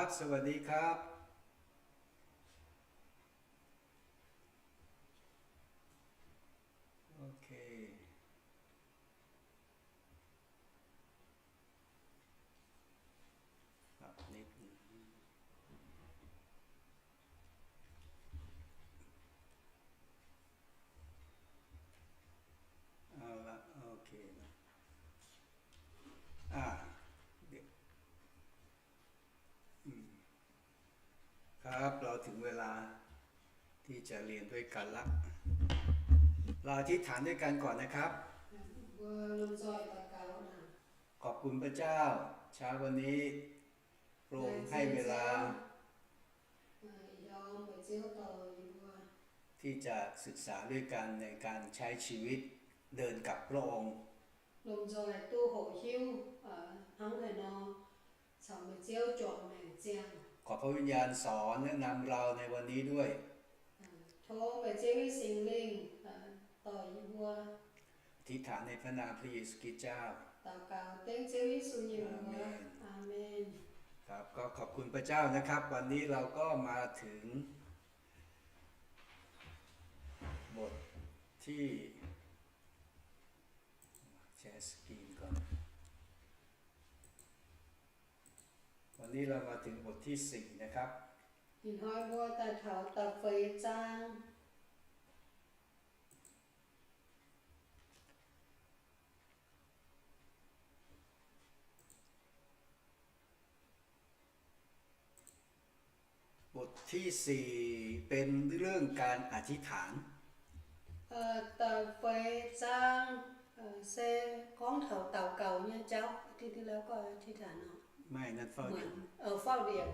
สวัสดีครับ โอเค ปรับนิดนึง เอาละ โอเคนะ อ่า เดี๋ยว อืม ครับ เราถึงเวลาที่จะเรียนด้วยกันละ เราอธิษฐานด้วยกันก่อนนะครับ Mbuo lomh nzoih daux gaux. ขอบคุณพระเจ้า เช้าวันนี้ พระองค์ให้เวลา Laengz zingh Ziouv, ih ndorm meih Ziouv dorh yie mbuo ที่จะศึกษาด้วยกันในการใช้ชีวิตเดินกับพระองค์ lomh nzoih duqv hoqc hiuv hnangv haaix nor caux meih Ziouv juangc maengc ziangh. ขอพระวิญญาณสอนและนำเราในวันนี้ด้วย Tov meih Ziouv nyei Singx Lingh dorh yie mbuo. อธิษฐานในพระนามพระเยซูคริสต์เจ้า Daux gaux dengv Ziouv Yesu nyei mbuox. อาเมน อาเมน ครับ ก็ขอบคุณพระเจ้านะครับ วันนี้เราก็มาถึงบทที่ แชร์สกรีนก่อน วันนี้เรามาถึงบทที่สี่นะครับ Ih hnoi mbuo daaih taux da'feix zaang. บทที่สี่เป็นเรื่องการอธิษฐาน Da'feix zaang se gorngv taux daux gaux nyei jauv. อาทิตย์ที่แล้วก็อธิษฐานเนาะ ไม่ นั่นเฝ้าเดี่ยว เฝ้าเดี่ยว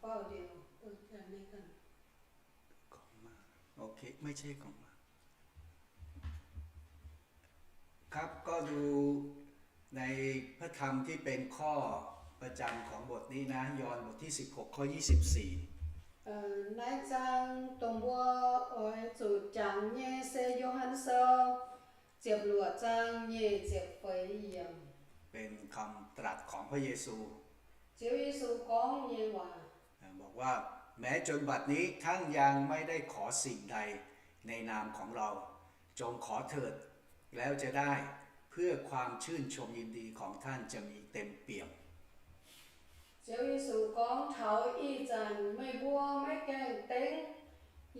เฝ้าเดี่ยว ของมา โอเค ไม่ใช่ของมา ครับ ก็ดูในพระธรรมที่เป็นข้อประจำของบทนี้นะ ยอห์นบทที่สิบหก ข้อยี่สิบสี่ Naaiv zaang dongh mbuo oix zuqc jangx nyei se Yo^han Sou ziepc luoqc zaang nyic ziepc feix yiemc. เป็นคำตรัสของพระเยซู Ziouv Yesu gorngv nyei waac. บอกว่า แม้จนบัดนี้ท่านยังไม่ได้ขอสิ่งใดในนามของเรา จงขอเถิด แล้วจะได้ เพื่อความชื่นชมยินดีของท่านจะมีเต็มเปี่ยม Ziouv Yesu gorngv, taux ih zanc meih mbuo maiv gaengh dengv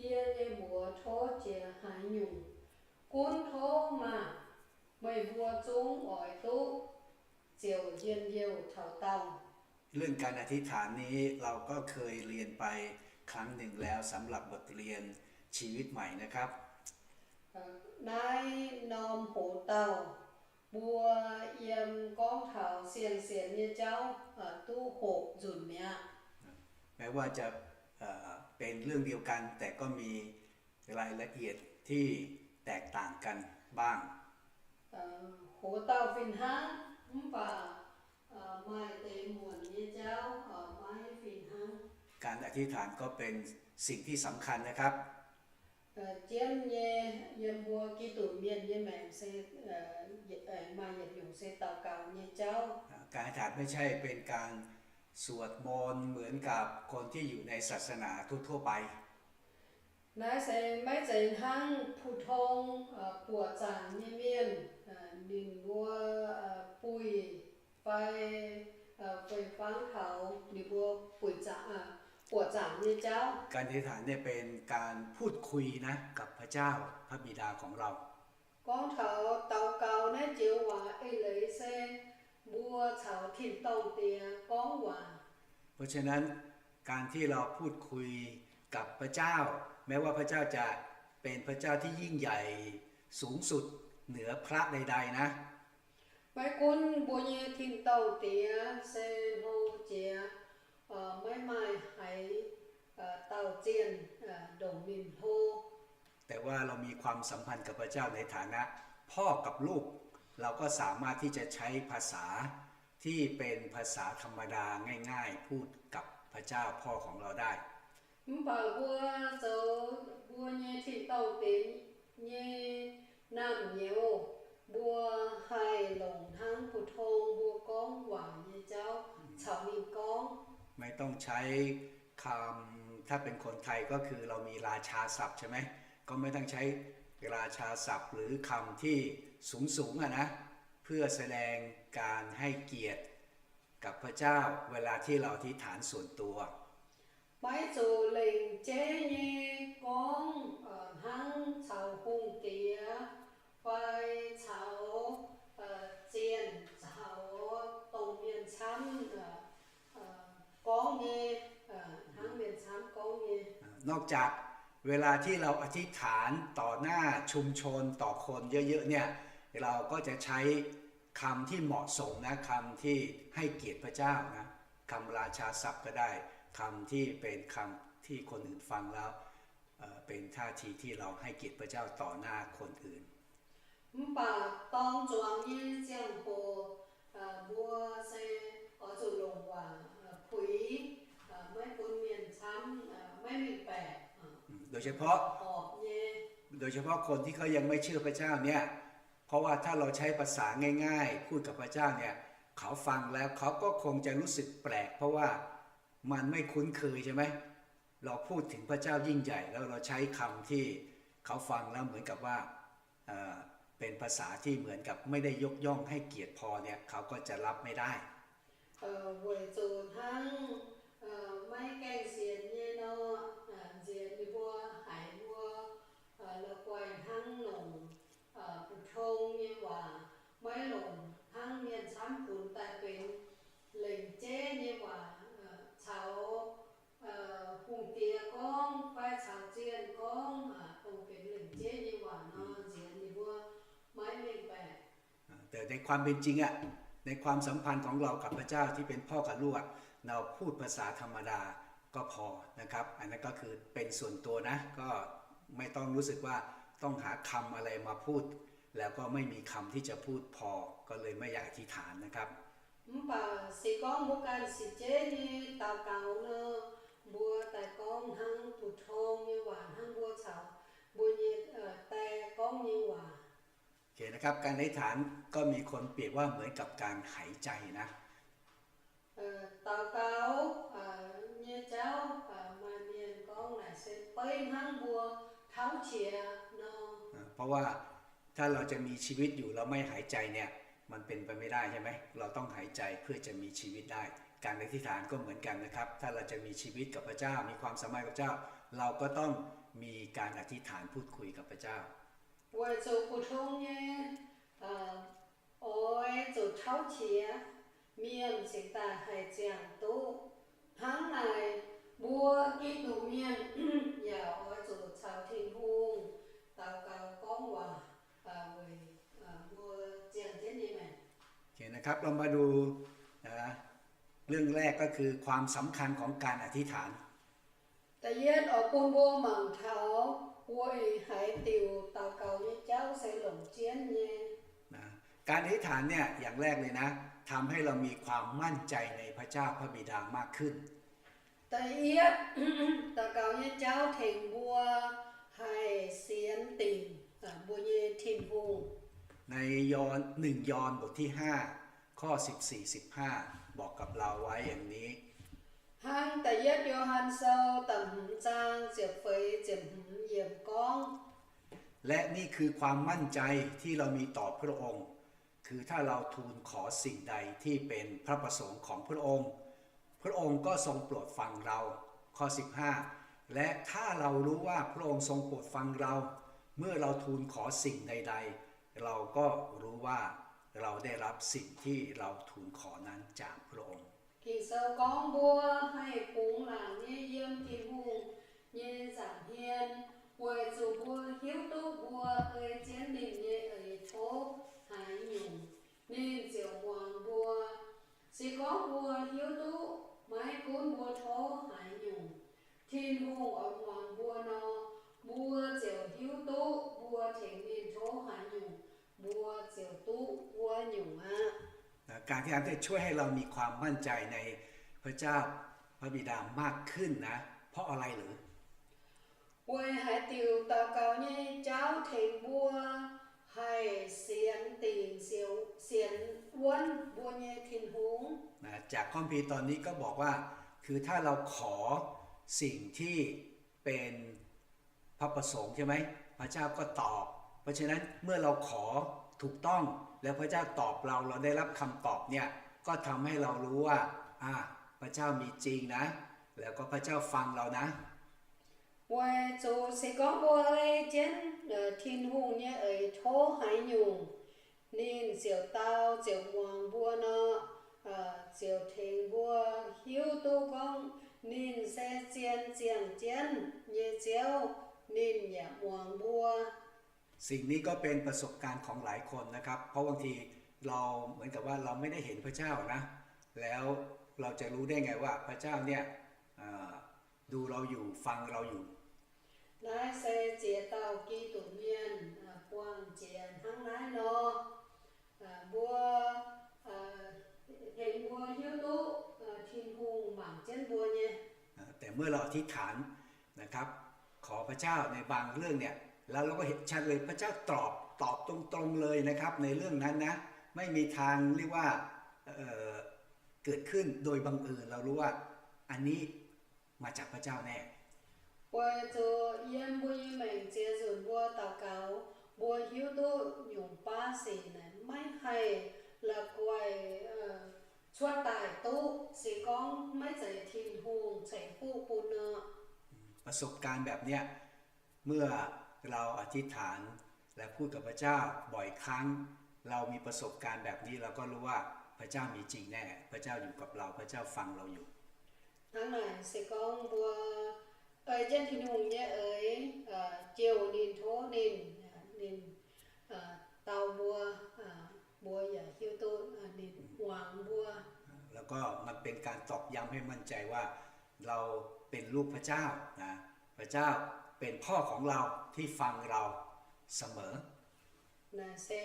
yie nyei mbuox tov jiex haaix nyungc. Gunv tov maah! Meih mbuo zungv oix duqv ziouc njien-youh taux daauh. เรื่องการอธิษฐานนี้เราก็เคยเรียนไปครั้งหนึ่งแล้วสำหรับบทเรียนชีวิตใหม่นะครับ Naaiv norm hoz dauh mbuo yiem gorngv taux siang-sienx nyei jauv duqv hoqc nzunc mi'aqv. แม้ว่าจะ เอ่อ เป็นเรื่องเดียวกันแต่ก็มีรายละเอียดที่แตกต่างกันบ้าง Hoz dauh fih hnangv mv baac maaih deix muonc nyei jauv maiv fih hnangv. การอธิษฐานก็เป็นสิ่งที่สำคัญนะครับ Jienv nyei yiem mbuo Giduc mienh nyei maengc se maaih yietc nyungc se daux gaux nyei jauv. การอธิษฐานไม่ใช่เป็นการสวดมนต์เหมือนกับคนที่อยู่ในศาสนาทั่วๆไป Naaiv se maiv zeiz hnangv pu-tong buoqc zaangc nyei mienh ninh mbuo buih fai fei-fangv taux ninh mbuo buoqc zaangc nyei jauv. การอธิษฐานเนี่ยเป็นการพูดคุยนะกับพระเจ้าพระบิดาของเรา Gorngv taux daux gaux naaiv joux waac eix leiz se mbuo caux tin-dorngh Diex gorngv waac. เพราะฉะนั้นการที่เราพูดคุยกับพระเจ้า แม้ว่าพระเจ้าจะเป็นพระเจ้าที่ยิ่งใหญ่สูงสุดเหนือพระใดๆนะ Maiv gunv mbuo nyei tin-dorngh Diex se hlo jiex, maiv maaih haaix dauh zienh ndongc ninh hlo. แต่ว่าเรามีความสัมพันธ์กับพระเจ้าในฐานะพ่อกับลูก เราก็สามารถที่จะใช้ภาษาที่เป็นภาษาธรรมดาง่ายๆ พูดกับพระเจ้าพ่อของเราได้ Mv baac mbuo zoux mbuo nyei tin-dorngh Diex nyei naamh nyouz, mbuo haih longc hnangv pu-tong mbuo gorngv waac nyei jauv ไม่ต้องใช้คำ ถ้าเป็นคนไทยก็คือเรามีราชาศัพท์ใช่ไหม ก็ไม่ต้องใช้ราชาศัพท์หรือคำที่สูงๆ อ่ะนะ เพื่อแสดงการให้เกียรติกับพระเจ้าเวลาที่เราอธิษฐานส่วนตัว Maiv zuqc lengc jeiv nyei gorngv hnangv caux hungh diex fai caux zienh caux dongh mienh camv gorngv nyei, hnangv mienh camv gorngv nyei. นอกจากเวลาที่เราอธิษฐานต่อหน้าชุมชนต่อคนเยอะๆ เนี่ย เราก็จะใช้คำที่เหมาะสมนะ คำที่ให้เกียรติพระเจ้านะ คำราชาศัพท์ก็ได้ คำที่เป็นคำที่คนอื่นฟังแล้ว เป็นท่าทีที่เราให้เกียรติพระเจ้าต่อหน้าคนอื่น Mv baac dorng zuangx nyei ziangh hoc mbuo se oix zuqc longc waac puix, maiv bun mienh camv maiv mengh baeqc. โดยเฉพาะ โดยเฉพาะคนที่เขายังไม่เชื่อพระเจ้าเนี่ย เพราะว่าถ้าเราใช้ภาษาง่ายๆ พูดกับพระเจ้าเนี่ย เขาฟังแล้วเขาก็คงจะรู้สึกแปลก เพราะว่ามันไม่คุ้นเคยใช่ไหม เราพูดถึงพระเจ้ายิ่งใหญ่ แล้วเราใช้คำที่เขาฟังแล้วเหมือนกับว่าเป็นภาษาที่เหมือนกับไม่ได้ยกย่องให้เกียรติพอเนี่ย เขาก็จะรับไม่ได้ Weic zuqc hnangv maiv gaengh sienx nyei nor, nziex ninh mbuo haiz mbuo la'guaih hnangv longc 普通 nyei waac, maiv longc hnangv mienh camv funx daaih benx lengc jeiv nyei waac caux hungh diex gorngv fai caux zienh gorngv, dongh benx lengc jeiv nyei waac nor, nziex ninh mbuo maiv mengh baeqc. แต่ในความเป็นจริงอะ ในความสัมพันธ์ของเรากับพระเจ้าที่เป็นพ่อกับลูกอะ เราพูดภาษาธรรมดาก็พอนะครับ อันนั้นก็คือเป็นส่วนตัวนะ ก็ไม่ต้องรู้สึกว่าต้องหาคำอะไรมาพูด แล้วก็ไม่มีคำที่จะพูดพอ ก็เลยไม่อยากอธิษฐานนะครับ Mv baac se gorngv mbuo ganh sienx jeiv nyei daux gaux nor, mbuo daaih gorngv hnangv 普通 nyei waac, hnangv mbuo caux mbuo nyei die gorngv nyei waac. โอเคนะครับ การอธิษฐานก็มีคนเปรียบว่าเหมือนกับการหายใจนะ Daux gaux nyei jauv maaih mienh gorngv naaic se beiv hnangv mbuo tauv qiex nor. เพราะว่าถ้าเราจะมีชีวิตอยู่แล้วไม่หายใจเนี่ย มันเป็นไปไม่ได้ใช่ไหม เราต้องหายใจเพื่อจะมีชีวิตได้ การอธิษฐานก็เหมือนกันนะครับ ถ้าเราจะมีชีวิตกับพระเจ้า มีความสัมพันธ์กับพระเจ้า เราก็ต้องมีการอธิษฐานพูดคุยกับพระเจ้า Weic zuqc 普通 nyei oix zuqc tauv qiex, mienh cingx daaih haih ziangh duqv. Hnangv naaic, mbuo Giduc mienh yaac oix zuqc caux Tin-Hungh daux gaux gorngv waac weic mbuo ziangh jienv nyei maengc. โอเคนะครับ เรามาดูนะ เรื่องแรกก็คือความสำคัญของการอธิษฐาน Da'yietv oix bun mbuo mangc taux weic haaix diuc daux gaux nyei jauv se longc jienv nyei. นะ การอธิษฐานเนี่ย อย่างแรกเลยนะ ทำให้เรามีความมั่นใจในพระเจ้าพระบิดามากขึ้น Da'yietv, daux gaux nyei jauv tengx mbuo haih sienx dingc mbuo nyei Tin-Hungh. ในยอห์น หนึ่งยอห์นบทที่ห้า ข้อสิบสี่ สิบห้า บอกกับเราไว้อย่างนี้ Hnangv Da'yietv Yo^han Sou da'hmz zaang ziepc feix ziepc hmz yiemc gorngv, และนี่คือความมั่นใจที่เรามีต่อพระองค์ คือถ้าเราทูลขอสิ่งใดที่เป็นพระประสงค์ของพระองค์ พระองค์ก็ทรงโปรดฟังเรา ข้อสิบห้า และถ้าเรารู้ว่าพระองค์ทรงโปรดฟังเรา เมื่อเราทูลขอสิ่งใดๆ เราก็รู้ว่าเราได้รับสิ่งที่เราทูลขอนั้นจากพระองค์ Ging-Sou gorngv mbuo haih bungx laangc nyei yiem Tin-Hungh nyei nza'hmien, weic zuqc mbuo hiuv duqv mbuo ei jienv ninh nyei eix tov haaix nyungc, ninh ziouc muangx mbuo. Se gorngv mbuo hiuv duqv maiv gunv mbuo tov haaix nyungc, Tin-Hungh oix muangx mbuo nor, mbuo ziouc hiuv duqv mbuo tengx ninh tov haaix nyungc, mbuo ziouc duqv wuov nyungc aqv. การอธิษฐานจะช่วยให้เรามีความมั่นใจในพระเจ้าพระบิดามากขึ้นนะ เพราะอะไรหรือ Weic haaix diuc daux gaux nyei jauv tengx mbuo haih sienx dingc sienx wuonv mbuo nyei Tin-Hungh. จากคัมภีร์ตอนนี้ก็บอกว่า คือถ้าเราขอสิ่งที่เป็นพระประสงค์ใช่ไหม พระเจ้าก็ตอบ เพราะฉะนั้นเมื่อเราขอถูกต้อง แล้วพระเจ้าตอบเรา เราได้รับคำตอบเนี่ย ก็ทำให้เรารู้ว่า อ่า พระเจ้ามีจริงนะ แล้วก็พระเจ้าฟังเรานะ Weic zuqc se gorngv mbuo ei jienv Tin-Hungh nyei eix tov haaix nyungc, ninh ziouc dau ziouc muangx mbuo nor, ziouc tengx mbuo hiuv duqv gorngv ninh se zien ziangh jienv nyei Ziouv, ninh yaac muangx mbuo. สิ่งนี้ก็เป็นประสบการณ์ของหลายคนนะครับ เพราะบางทีเราเหมือนกับว่าเราไม่ได้เห็นพระเจ้านะ แล้วเราจะรู้ได้ไงว่าพระเจ้าเนี่ยดูเราอยู่ฟังเราอยู่ Naaiv se ziex dauh Giduc mienh buangh jiex hnangv naaiv nor, mbuo tengx mbuo hiuv duqv Tin-Hungh mangc jienv mbuo nyei. แต่เมื่อเราอธิษฐานนะครับ ขอพระเจ้าในบางเรื่องเนี่ย แล้วเราก็เห็นชัดเลยพระเจ้าตอบ ตอบตรงๆเลยนะครับ ในเรื่องนั้นนะ ไม่มีทางเรียกว่า เอ่อ เกิดขึ้นโดยบังเอิญ เรารู้ว่าอันนี้มาจากพระเจ้าแน่ Weic zuqc yiem mbuo nyei maengc ziex nzunc mbuo daux gaux, mbuo hiuv duqv nyungc baav sic naaic maiv haih la'guaih cuotv daaih duqv, se gorngv maiv zeiz Tin-Hungh ceix fuqv bun nor. ประสบการณ์แบบเนี้ย เมื่อเราอธิษฐานและพูดกับพระเจ้าบ่อยครั้ง เรามีประสบการณ์แบบนี้ เราก็รู้ว่าพระเจ้ามีจริงแน่ พระเจ้าอยู่กับเรา พระเจ้าฟังเราอยู่ Hnangv naaic se gorngv mbuo ei jienv Tin-Hungh nyei eix, jouh ninh, tov ninh, ninh dau mbuo, mbuo yaac hiuv duqv ninh muangx mbuo. แล้วก็มันเป็นการตอกย้ำให้มั่นใจว่าเราเป็นลูกพระเจ้านะ พระเจ้าเป็นพ่อของเราที่ฟังเราเสมอ Naaic se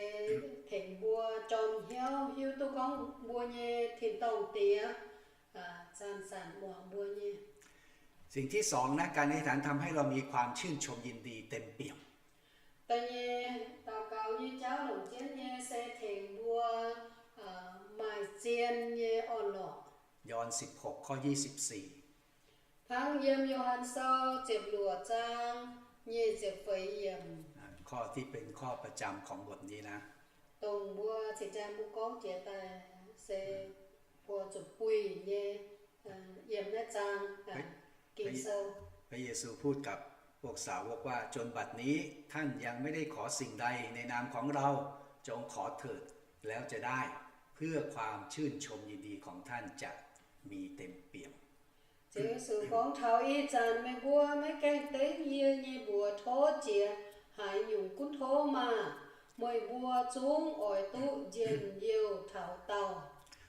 tengx mbuo jorm hnyouv hiuv duqv gorngv mbuo nyei tin-dorngh Diex zanc-zanc muangx mbuo nyei. สิ่งที่สองนะ การอธิษฐานทำให้เรามีความชื่นชมยินดีเต็มเปี่ยม Da'nyeic, daux gaux nyei jauv longc jienv nyei se tengx mbuo maaih zien nyei orn-lorqc. ยอห์นสิบหก ข้อยี่สิบสี่ Hnangv yiem Yo^han Sou ziepc luoqc zaang nyic ziepc feix yiemc, ข้อที่เป็นข้อประจำของบทนี้นะ dongh mbuo cingx jaa mbuo gorngv jiex daaih se mbuo zuqc buih nyei yiem naaiv zaang Ging-Sou. พระเยซูพูดกับพวกสาวกว่า จนบัดนี้ท่านยังไม่ได้ขอสิ่งใดในนามของเรา จงขอเถิดแล้วจะได้ เพื่อความชื่นชมยินดีของท่านจะมีเต็มเปี่ยม Ziouv Yesu gorngv, taux ih zanc meih mbuo maiv gaengh dengv yie nyei mbuox tov jiex haaix nyungc gunv tov maah! Meih mbuo zungv oix duqv njien-youh taux daauh.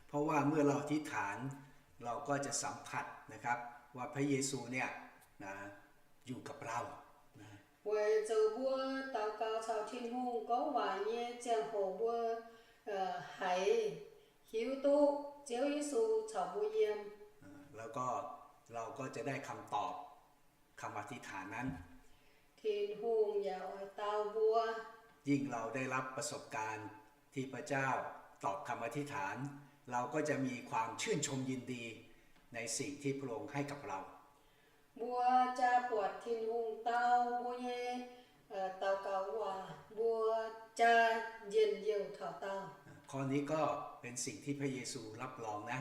เพราะว่าเมื่อเราอธิษฐาน เราก็จะสัมผัสนะครับ ว่าพระเยซูเนี่ยนะ อยู่กับเรานะ Weic zuqc mbuo daux gaux caux Tin-Hungh gorngv waac nyei ziangh hoc mbuo haiz hiuv duqv Ziouv Yesu caux mbuo yiem. แล้วก็เราก็จะได้คำตอบ คำอธิษฐานนั้น Tin-Hungh yaac oix dau mbuo. ยิ่งเราได้รับประสบการณ์ที่พระเจ้าตอบคำอธิษฐาน เราก็จะมีความชื่นชมยินดีในสิ่งที่พระองค์ให้กับเรา Mbuo jaa buatc Tin-Hungh dau mbuo nyei daux gaux waac, mbuo jaa njien-youh taux daauh. ข้อนี้ก็เป็นสิ่งที่พระเยซูรับรองนะ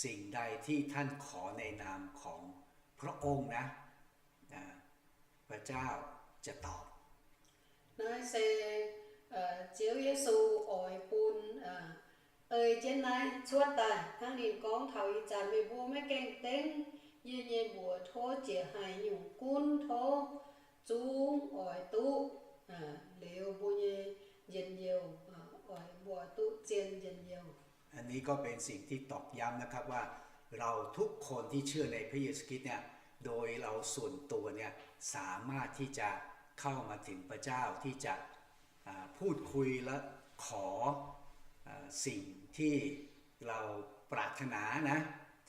สิ่งใดที่ท่านขอในนามของพระองค์นะ พระเจ้าจะตอบ Naaiv se Ziouv Yesu oix bun ei jienv naaiv cuotv daaih hnangv ninh gorngv, taux ih zanc meih mbuo maiv gaengh dengv yie nyei mbuox tov jiex haaix nyungc gunv tov, zungv oix duqv liuz mbuo nyei njien-youh, oix mbuo duqv zien njien-youh. อันนี้ก็เป็นสิ่งที่ตอกย้ำนะครับว่าเราทุกคนที่เชื่อในพระเยซูคริสต์เนี่ย โดยเราส่วนตัวเนี่ย สามารถที่จะเข้ามาถึงพระเจ้าที่จะ พูดคุยและขอสิ่งที่เราปรารถนานะ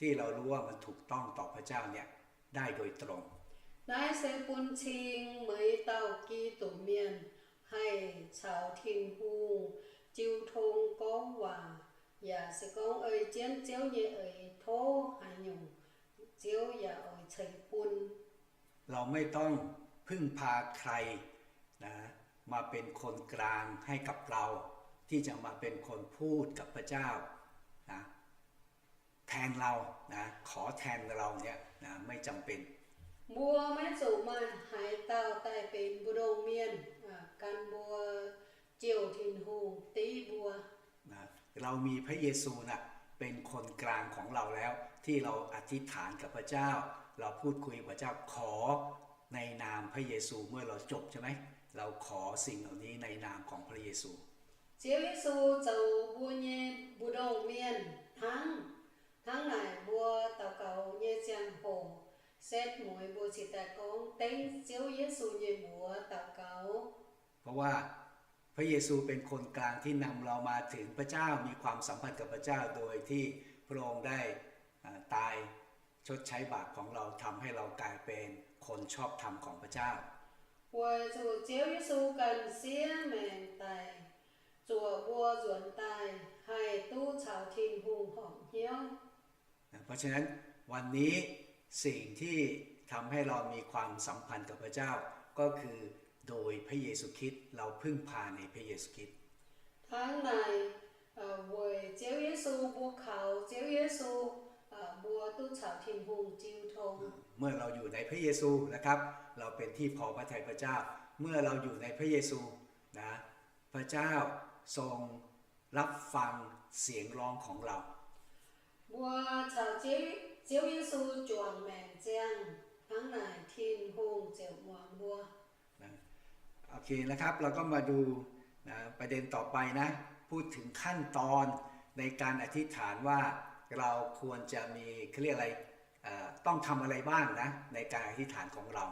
ที่เรารู้ว่ามันถูกต้องต่อพระเจ้าเนี่ย ได้โดยตรง Naaiv se bun cing meih dauh Giduc mienh haih caux Tin-Hungh jiu tong gorngv waac, yaac se gorngv ei jienv Ziouv nyei eix tov haaix nyungc, Ziouv yaac oix ceix bun. เราไม่ต้องพึ่งพาใครนะ มาเป็นคนกลางให้กับเรา ที่จะมาเป็นคนพูดกับพระเจ้านะ แทนเรานะ ขอแทนเราเนี่ยนะ ไม่จำเป็น Mbuo maiv zuqc maaih haaix dauh daaih benx mbu'ndongx mienh gan mbuo jouh Tin-Hungh div mbuo. นะ เรามีพระเยซูนะเป็นคนกลางของเราแล้ว ที่เราอธิษฐานกับพระเจ้า เราพูดคุยกับพระเจ้า ขอในนามพระเยซู เมื่อเราจบใช่ไหม เราขอสิ่งเหล่านี้ในนามของพระเยซู Ziouv Yesu zoux mbuo nyei mbu'ndongx mienh hnangv. Hnangv naaic mbuo daux gaux nyei ziangh hoc, setv mueiz mbuo cingx daaih gorngv dengv Ziouv Yesu nyei mbuox daux gaux. เพราะว่าพระเยซูเป็นคนกลางที่นำเรามาถึงพระเจ้า มีความสัมพันธ์กับพระเจ้า โดยที่พระองค์ได้อ่าตายชดใช้บาปของเรา ทำให้เรากลายเป็นคนชอบธรรมของพระเจ้า Weic zuqc Ziouv Yesu ganh siev maengc daic zuoqc mbuo nzuonx daaih haih duqv caux Tin-Hungh horpc hnyouv. นะ เพราะฉะนั้นวันนี้สิ่งที่ทำให้เรามีความสัมพันธ์กับพระเจ้า ก็คือโดยพระเยซูคริสต์ เราพึ่งพาในพระเยซูคริสต์ Hnangv naaic, weic Ziouv Yesu, mbuo kaux Ziouv Yesu, mbuo duqv caux Tin-Hungh jiu tong. เมื่อเราอยู่ในพระเยซูนะครับ เราเป็นที่พอพระทัยพระเจ้า เมื่อเราอยู่ในพระเยซูนะ พระเจ้าทรงรับฟังเสียงร้องของเรา Mbuo caux Ziouv Yesu juangc maengc ziangh, hnangv naaic Tin-Hungh ziouc muangx mbuo. นะ โอเคนะครับ เราก็มาดูนะ ประเด็นต่อไปนะ พูดถึงขั้นตอนในการอธิษฐานว่าเราควรจะมี เขาเรียกอะไรเอ่อ ต้องทำอะไรบ้างนะ ในการอธิษฐานของเรา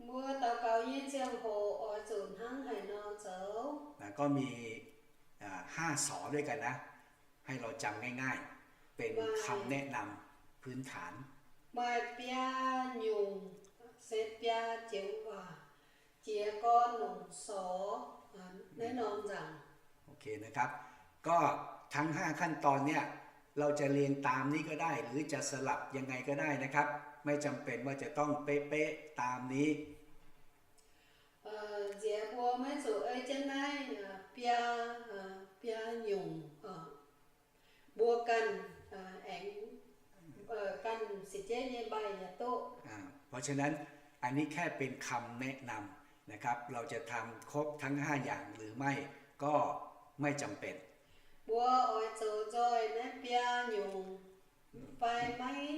Mbuo daux gaux nyei ziangh hoc oix zuqc hnangv haaix nor zoux? นะ ก็มีอ่าห้าสอด้วยกันนะ ให้เราจำง่ายๆ เป็นคำแนะนำพื้นฐาน Maaih biaa nyungc se biaa joux waac, jiez gorn longc sor naaiv norm nzaangc. โอเคนะครับ ก็ทั้งห้าขั้นตอนเนี่ย เราจะเรียนตามนี้ก็ได้ หรือจะสลับยังไงก็ได้นะครับ ไม่จำเป็นว่าจะต้องเป๊ะๆตามนี้ Nziex mbuo maiv zuqc ei jienv naaiv biaa, biaa nyungc, mbuo ganh aengx ganh siec jienv nyei mbaih yaac duqv. อ่า เพราะฉะนั้นอันนี้แค่เป็นคำแนะนำนะครับ เราจะทำครบทั้งห้าอย่างหรือไม่ก็ไม่จำเป็น Mbuo oix zoux nzoih naaiv biaa nyungc fai maiv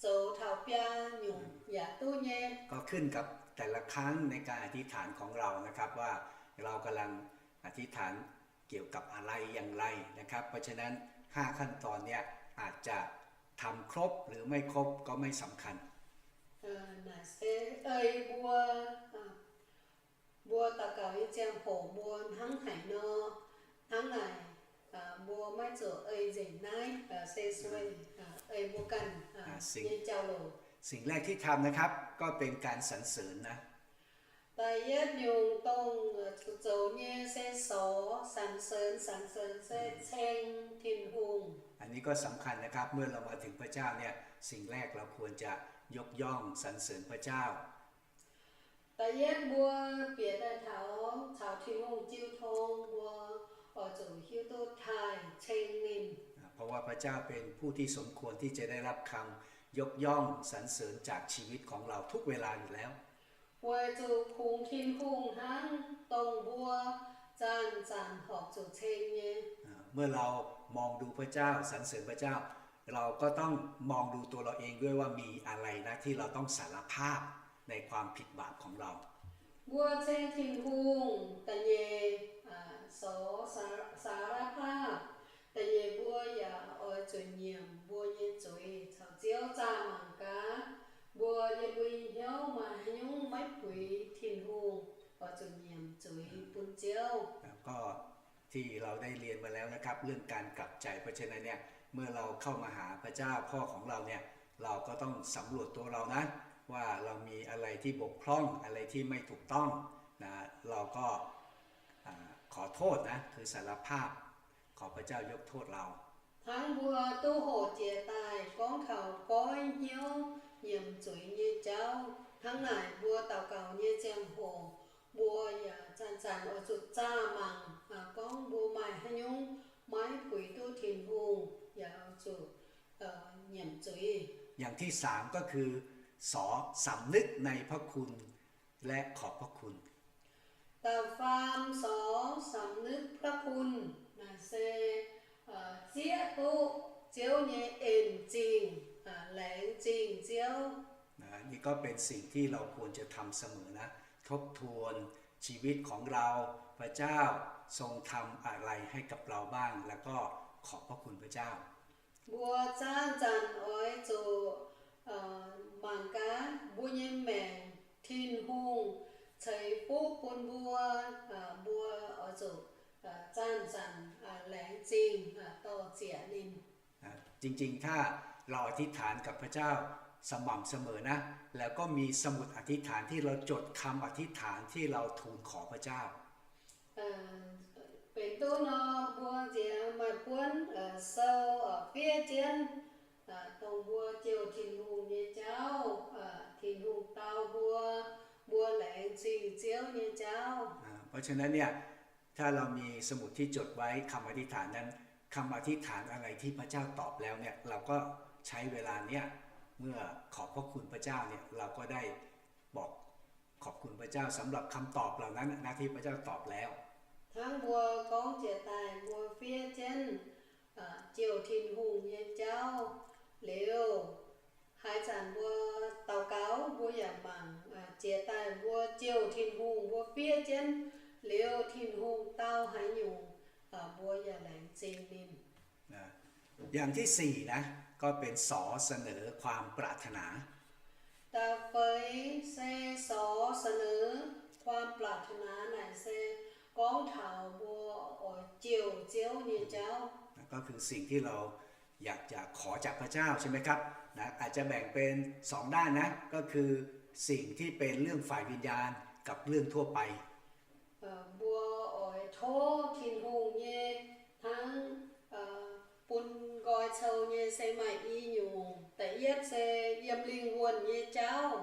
zoux taux biaa nyungc yaac duqv nyei. ก็ขึ้นกับแต่ละครั้งในการอธิษฐานของเรานะครับ ว่าเรากำลังอธิษฐานเกี่ยวกับอะไรอย่างไรนะครับ เพราะฉะนั้นห้าขั้นตอนเนี่ยอาจจะทำครบหรือไม่ครบก็ไม่สำคัญ Naaic se ei mbuo, mbuo daux gaux nyei ziangh hoc mbuo hnangv haaix nor, hnangv naaic, mbuo maiv zuqc ei nzengc naaiv, se sueih ei mbuo ganh nyei jauv-louc. สิ่งแรกที่ทำนะครับ ก็เป็นการสรรเสริญนะ Da'yietv nyungc dongh zuqc zoux nyei se sorx สรรเสริญ, สรรเสริญ se ceng Tin-Hungh. อันนี้ก็สำคัญนะครับ เมื่อเรามาถึงพระเจ้าเนี่ย สิ่งแรกเราควรจะยกย่องสรรเสริญพระเจ้า Da'yietv mbuo bieqc daaih taux caux Tin-Hungh jiu tong, mbuo oix zuqc hiuv duqv taaih ceng ninh. เพราะว่าพระเจ้าเป็นผู้ที่สมควรที่จะได้รับคำยกย่องสรรเสริญจากชีวิตของเราทุกเวลาอยู่แล้ว Weic zuqc kungx Tin-Hungh hnangv dongh mbuo zanc-zanc horpc zuqc ceng nyei. เมื่อเรามองดูพระเจ้า สรรเสริญพระเจ้า เราก็ต้องมองดูตัวเราเองด้วยว่ามีอะไรนะที่เราต้องสารภาพในความผิดบาปของเรา Mbuo ceng Tin-Hungh da'nyeic, sorx สารภาพ, da'nyeic mbuo yaac oix zuqc nyiemc mbuo nyei zuiz caux Ziouv zaah mangc gaax. Mbuo yiem mbuo nyei hnyouv maaih haaix nyungc maiv puix Tin-Hungh, oix zuqc nyiemc zuiz bun Ziouv. ก็ที่เราได้เรียนมาแล้วนะครับ เรื่องการกลับใจ เพราะฉะนั้นเนี่ย เมื่อเราเข้ามาหาพระเจ้าพ่อของเราเนี่ย เราก็ต้องสำรวจตัวเรานะ ว่าเรามีอะไรที่บกพร่อง อะไรที่ไม่ถูกต้อง นะ เราก็ อ่า ขอโทษนะ คือสารภาพ ขอพระเจ้ายกโทษเรา Hnangv mbuo duqv hoqc jiex daaih gorngv taux goiv hnyouv nyiemc zuiz nyei jauv. Hnangv naaic mbuo daux gaux nyei ziangh hoc, mbuo yaac zanc-zanc oix zuqc zaah mangc, gorngv mbuo maaih haaix nyungc maiv puix duqv Tin-Hungh, yaac oix zuqc nyiemc zuiz. อย่างที่สามก็คือ สอ สำนึกในพระคุณ และขอบพระคุณ Da'faam, สอ สำนึกพระคุณ naaic se zieqv duqv Ziouv nyei en zingh, laengz zingh Ziouv. นะ นี่ก็เป็นสิ่งที่เราควรจะทำเสมอนะ ทบทวนชีวิตของเรา พระเจ้าทรงทำอะไรให้กับเราบ้าง แล้วก็ขอบพระคุณพระเจ้า Mbuo zanc-zanc oix zuqc mangc gaax mbuo nyei maengc Tin-Hungh ceix fuqv bun mbuo, mbuo oix zuqc zanc-zanc laengz zingh dorh ziec ninh. จริงๆ ถ้าเราอธิษฐานกับพระเจ้าสม่ำเสมอนะ แล้วก็มีสมุดอธิษฐานที่เราจดคำอธิษฐานที่เราทูลขอพระเจ้า Benx duqv nor, mbuo nziex maaih buonv sou fiev jienv dongh mbuo jouh Tin-Hungh nyei jauv, Tin-Hungh dau mbuo, mbuo laengz zingh Ziouv nyei jauv. เพราะฉะนั้นเนี่ย ถ้าเรามีสมุดที่จดไว้คำอธิษฐานนั้น คำอธิษฐานอะไรที่พระเจ้าตอบแล้วเนี่ย เราก็ใช้เวลาเนี้ย เมื่อขอบพระคุณพระเจ้าเนี่ย เราก็ได้บอกขอบคุณพระเจ้าสำหรับคำตอบเหล่านั้นนะ ที่พระเจ้าตอบแล้ว Hnangv mbuo gorngv jiex daaih mbuo fiev jienv jouh Tin-Hungh nyei jauv liuz, haaix zanc mbuo daux gaux mbuo yaac mangc jiex daaih mbuo jouh Tin-Hungh, mbuo fiev jienv liuz Tin-Hungh dau haaix nyungc, mbuo yaac laengz zingh ninh. อย่างที่สี่นะ ก็เป็น สอ เสนอความปรารถนา Da'feix se สอ เสนอความปรารถนา naaic se gorngv taux mbuo oix jouh Ziouv nyei jauv. ก็คือสิ่งที่เราอยากจะขอจากพระเจ้าใช่ไหมครับ นะ อาจจะแบ่งเป็นสองด้านนะ ก็คือสิ่งที่เป็นเรื่องฝ่ายวิญญาณกับเรื่องทั่วไป Mbuo oix tov Tin-Hungh nyei hnangv bun nqoi cou nyei se maaih i nyungc. Da'yietv se yiem lingh wuonh nyei jauv,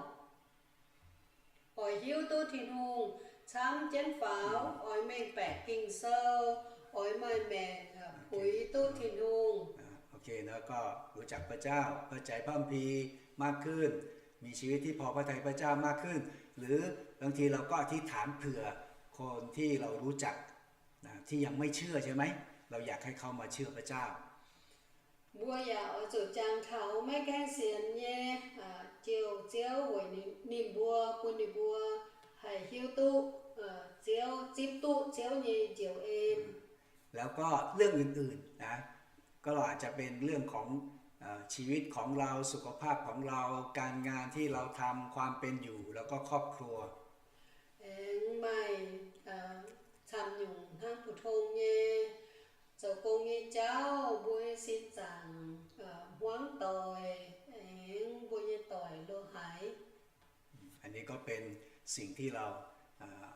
oix hiuv duqv Tin-Hungh camv jienv faaux, oix mengh baeqc Ging-Sou, oix maaih maengc puix duqv Tin-Hungh. โอเคนะ ก็รู้จักพระเจ้า เข้าใจพระคัมภีร์มากขึ้น มีชีวิตที่พอพระทัยพระเจ้ามากขึ้น หรือบางทีเราก็อธิษฐานเผื่อคนที่เรารู้จักนะ ที่ยังไม่เชื่อใช่ไหม เราอยากให้เขามาเชื่อพระเจ้า Mbuo yaac oix zuqc jangx taux maiv gaengh sienx nyei, jouh Ziouv weic ninh mbuo, bun ninh mbuo haih hiuv duqv Ziouv, zipv duqv Ziouv nyei njoux en. แล้วก็เรื่องอื่นๆนะ ก็อาจจะเป็นเรื่องของเอ่อชีวิตของเรา สุขภาพของเรา การงานที่เราทำ ความเป็นอยู่ แล้วก็ครอบครัว Aengx maaih camv nyungc hnangv 普通 nyei, zoux gong nyei jauv, mbuo nyei sin zaangc, hmuangv doic, aengx mbuo nyei doic lo haiz. อันนี้ก็เป็นสิ่งที่เราเอ่อ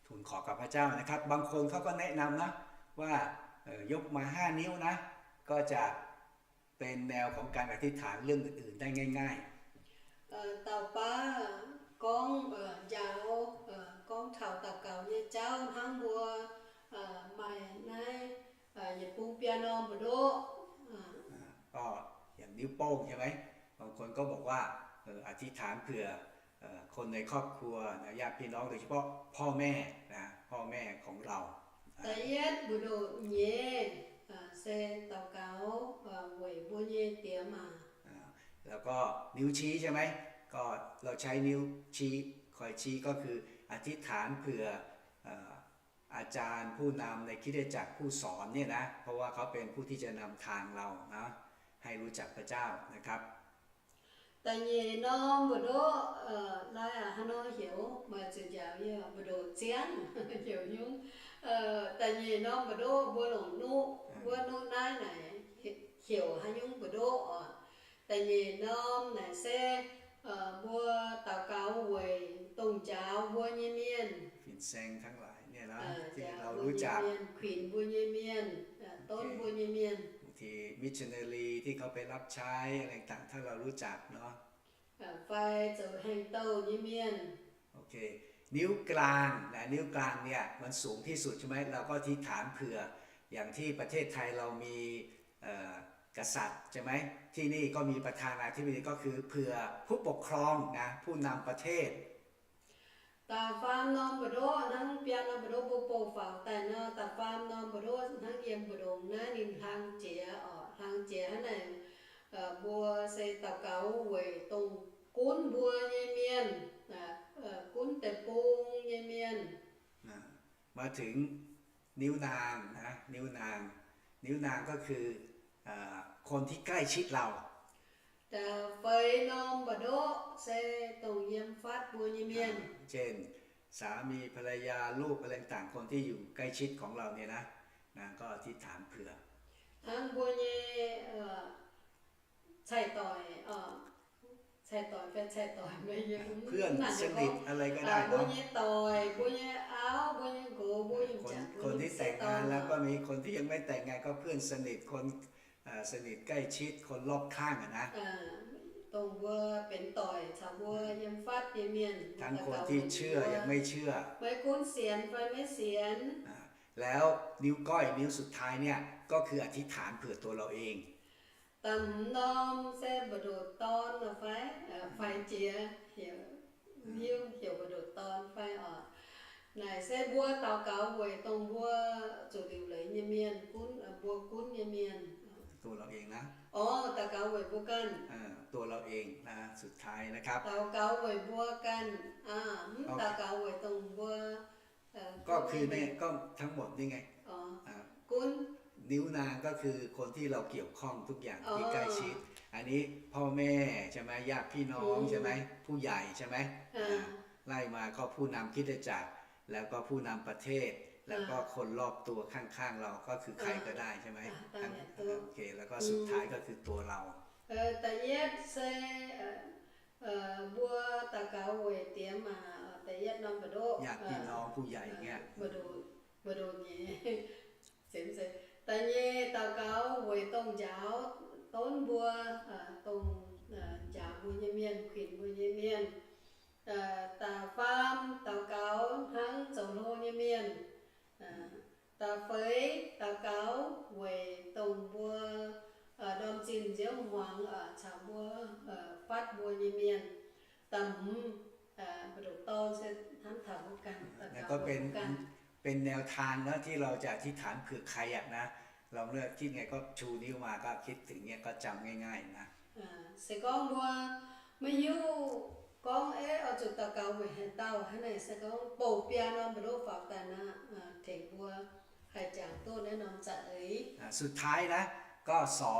ทูลขอกับพระเจ้านะครับ บางคนเขาก็แนะนำนะว่าเอ่อยกมาห้านิ้วนะ ก็จะเป็นแนวของการอธิษฐานเรื่องอื่นๆได้ง่ายๆ Dauh baav gorngv njaaux, gorngv taux daux gaux nyei jauv hnangv mbuo maaih naaiv yietc bung biaa norm mbu'ndoqv ก็อย่างนิ้วโป้งใช่ไหม บางคนก็บอกว่าเอ่ออธิษฐานเผื่อเอ่อคนในครอบครัวนะ ญาติพี่น้อง โดยเฉพาะพ่อแม่นะ พ่อแม่ของเรา Da'yietv mbu'ndoqv nyeiz se daux gaux weic mbuo nyei diex maac. แล้วก็นิ้วชี้ใช่ไหม ก็เราใช้นิ้วชี้คอยชี้ ก็คืออธิษฐานเผื่อเอ่ออาจารย์ผู้นำในคริสตจักร ผู้สอนเนี่ยนะ เพราะว่าเขาเป็นผู้ที่จะนำทางเรานะ ให้รู้จักพระเจ้านะครับ Da'nyeic norm mbu'ndoqv, lai aqc haaix nor heuc, maaih zuqc njaaux yie mbu'ndoqv ziangv heuc nyungc. Da'nyeic norm mbu'ndoqv mbuo longc nuqv, mbuo nuqv naaiv naaic heuc haaix nyungc mbu'ndoqv oc. Da'nyeic norm naaic se mbuo daux gaux weic dongh njaaux mbuo nyei mienh. Saeng ทั้งหลายเนี่ยเนาะ ที่เรารู้จัก mienh, kuinx mbuo nyei mienh, donv mbuo nyei mienh, บางที missionary ที่เขาไปรับใช้อะไรต่างๆ ถ้าเรารู้จักเนาะ fai zoux haengh douh nyei mienh. โอเค นิ้วกลางนะ นิ้วกลางเนี่ยมันสูงที่สุดใช่ไหม เราก็อธิษฐานเผื่อ อย่างที่ประเทศไทยเรามีเอ่อกษัตริย์ใช่ไหม ที่นี่ก็มีประธานาธิบดี ก็คือเผื่อผู้ปกครองนะ ผู้นำประเทศ Da'faam norm mbu'ndoqv hnangv biaa norm mbu'ndoqv mbuo bouh faaux daaih nor, da'faam norm mbu'ndoqv hnangv yiem mbu'ndongx naaiv ninh hlang jiex oc, hlang jiex hnangv naaic. Mbuo se daux gaux weic dongh gunv mbuo nyei mienh, gunv deic-bung nyei mienh. มาถึง นิ้วนางนะ นิ้วนาง นิ้วนางก็คือเอ่อคนที่ใกล้ชิดเรา Da'feix norm mbu'ndoqv se dongh yiem fatv mbuo nyei mienh, เช่น สามีภรรยาลูกอะไรต่างๆ คนที่อยู่ใกล้ชิดของเราเนี่ยนะ นางก็อธิษฐานเผื่อ hnangv mbuo nyei cai-doic, cai-doic fai cai-doic, เพื่อนสนิทอะไรก็ได้ mbuo nyei doic, mbuo nyei auv, mbuo nyei nqox, mbuo nyei คนที่แต่งงานแล้วก็มี คนที่ยังไม่แต่งงานก็ เพื่อนสนิท คนสนิทใกล้ชิด คนรอบข้างอะนะ dongh mbuo benx doic caux mbuo yiem fatv nyei mienh, ทั้งคนที่เชื่อ ยังไม่เชื่อ maiv gunv sienx fai maiv sienx. แล้วนิ้วก้อย นิ้วสุดท้ายเนี่ย ก็คืออธิษฐานเผื่อตัวเราเอง Da'hmz norm se mbu'ndoqc dorn fai, faix jiex, hiuv heuc mbu'ndoqc dorn fai oc. Naaic se mbuo daux gaux weic dongh mbuo zuqc liuc leiz nyei mienh, gunv mbuo gunv nyei mienh. ตัวเราเองนะ Orv, daux gaux weic mbuo ganh. ตัวเราเองนะ สุดท้ายนะครับ Daux gaux weic mbuo ganh, mv daux gaux weic dongh mbuo ก็คือใน ก็ทั้งหมดนี่ไง gunv นิ้วนางก็คือคนที่เราเกี่ยวข้องทุกอย่างที่ใกล้ชิด อันนี้พ่อแม่ใช่ไหม ญาติพี่น้องใช่ไหม ผู้ใหญ่ใช่ไหม ไล่มาก็ผู้นำคริสตจักร แล้วก็ผู้นำประเทศ แล้วก็คนรอบตัวข้างๆเราก็คือใครก็ได้ใช่ไหม โอเค แล้วก็สุดท้ายก็คือตัวเรา Da'yietv se mbuo daux gaux weic diex maac, da'yietv norm mbu'ndoqv ญาติพี่น้องผู้ใหญ่เงี้ย mbu'ndoqc nyei. Da'nyeic daux gaux weic dongh njaaux donv mbuo, dongh njaaux mbuo nyei mienh, kuinx mbuo nyei mienh. Da'faam daux gaux hnangv zoux hlo nyei mienh. Da'feix daux gaux weic dongh mbuo ndorm zinh nziouv hmuangx caux mbuo fatv mbuo nyei mienh. Da'hmz, mbu'ndoqc dorn se hnamv taux mbuo ganh, ก็เป็น เป็นแนวทางนะที่เราจะอธิษฐานเผื่อใครอะนะ ลองเลือกคิดไงก็ชูนิ้วมาก็คิดถึงเนี่ยก็จำง่ายๆนะ Se gorngv mbuo maiv hiuv gorngv aeqv, oix zuqc daux gaux weic haaix dauh hnangv naaic, se gorngv bouh biaa norm mbu'ndoqv faaux daaih nor, tengx mbuo haih jangx duqv naaiv norm za'eix. สุดท้ายนะ ก็ สอ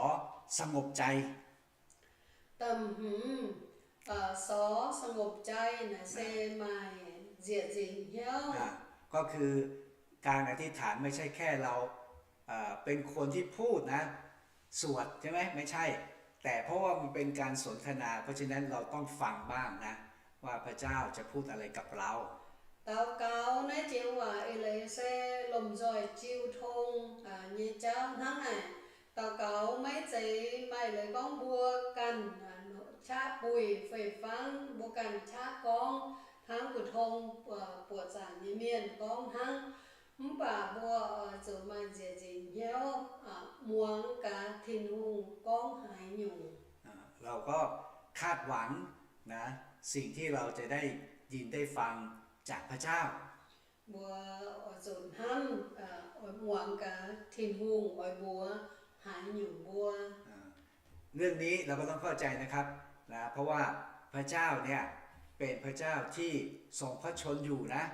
สงบใจ Da'hmz, สอ สงบใจ naaic se maaih nzieqc nzingc hnyouv. ก็คือการอธิษฐานไม่ใช่แค่เราเอ่อเป็นคนที่พูดนะ สวดใช่ไหม ไม่ใช่ แต่เพราะว่ามันเป็นการสนทนา เพราะฉะนั้นเราต้องฟังบ้างนะ ว่าพระเจ้าจะพูดอะไรกับเรา Daux gaux naaiv jiex waac eix leiz se lomh nzoih jiu tong nyei jauv hnangv naaic. Daux gaux maiv zeiz maaih leiz gorngv mbuo ganh qaqv buih fei-fangv, mbuo ganh qaqv gorngv hnangv mbu'ndongx buoqc zaangc nyei mienh gorngv hnangv. Mv baac mbuo oix zuqc maaih nzieqc nzingc hnyouv muangx gaax Tin-Hungh gorngv haaix nyungc. เราก็คาดหวังนะ สิ่งที่เราจะได้ยินได้ฟังจากพระเจ้า Mbuo oix zuqc hnamv, oix muangx gaax Tin-Hungh oix mbuox haaix nyungc mbuo. เรื่องนี้เราก็ต้องเข้าใจนะครับนะ เพราะว่าพระเจ้าเนี่ยเป็นพระเจ้าที่ทรงพระชนม์อยู่นะ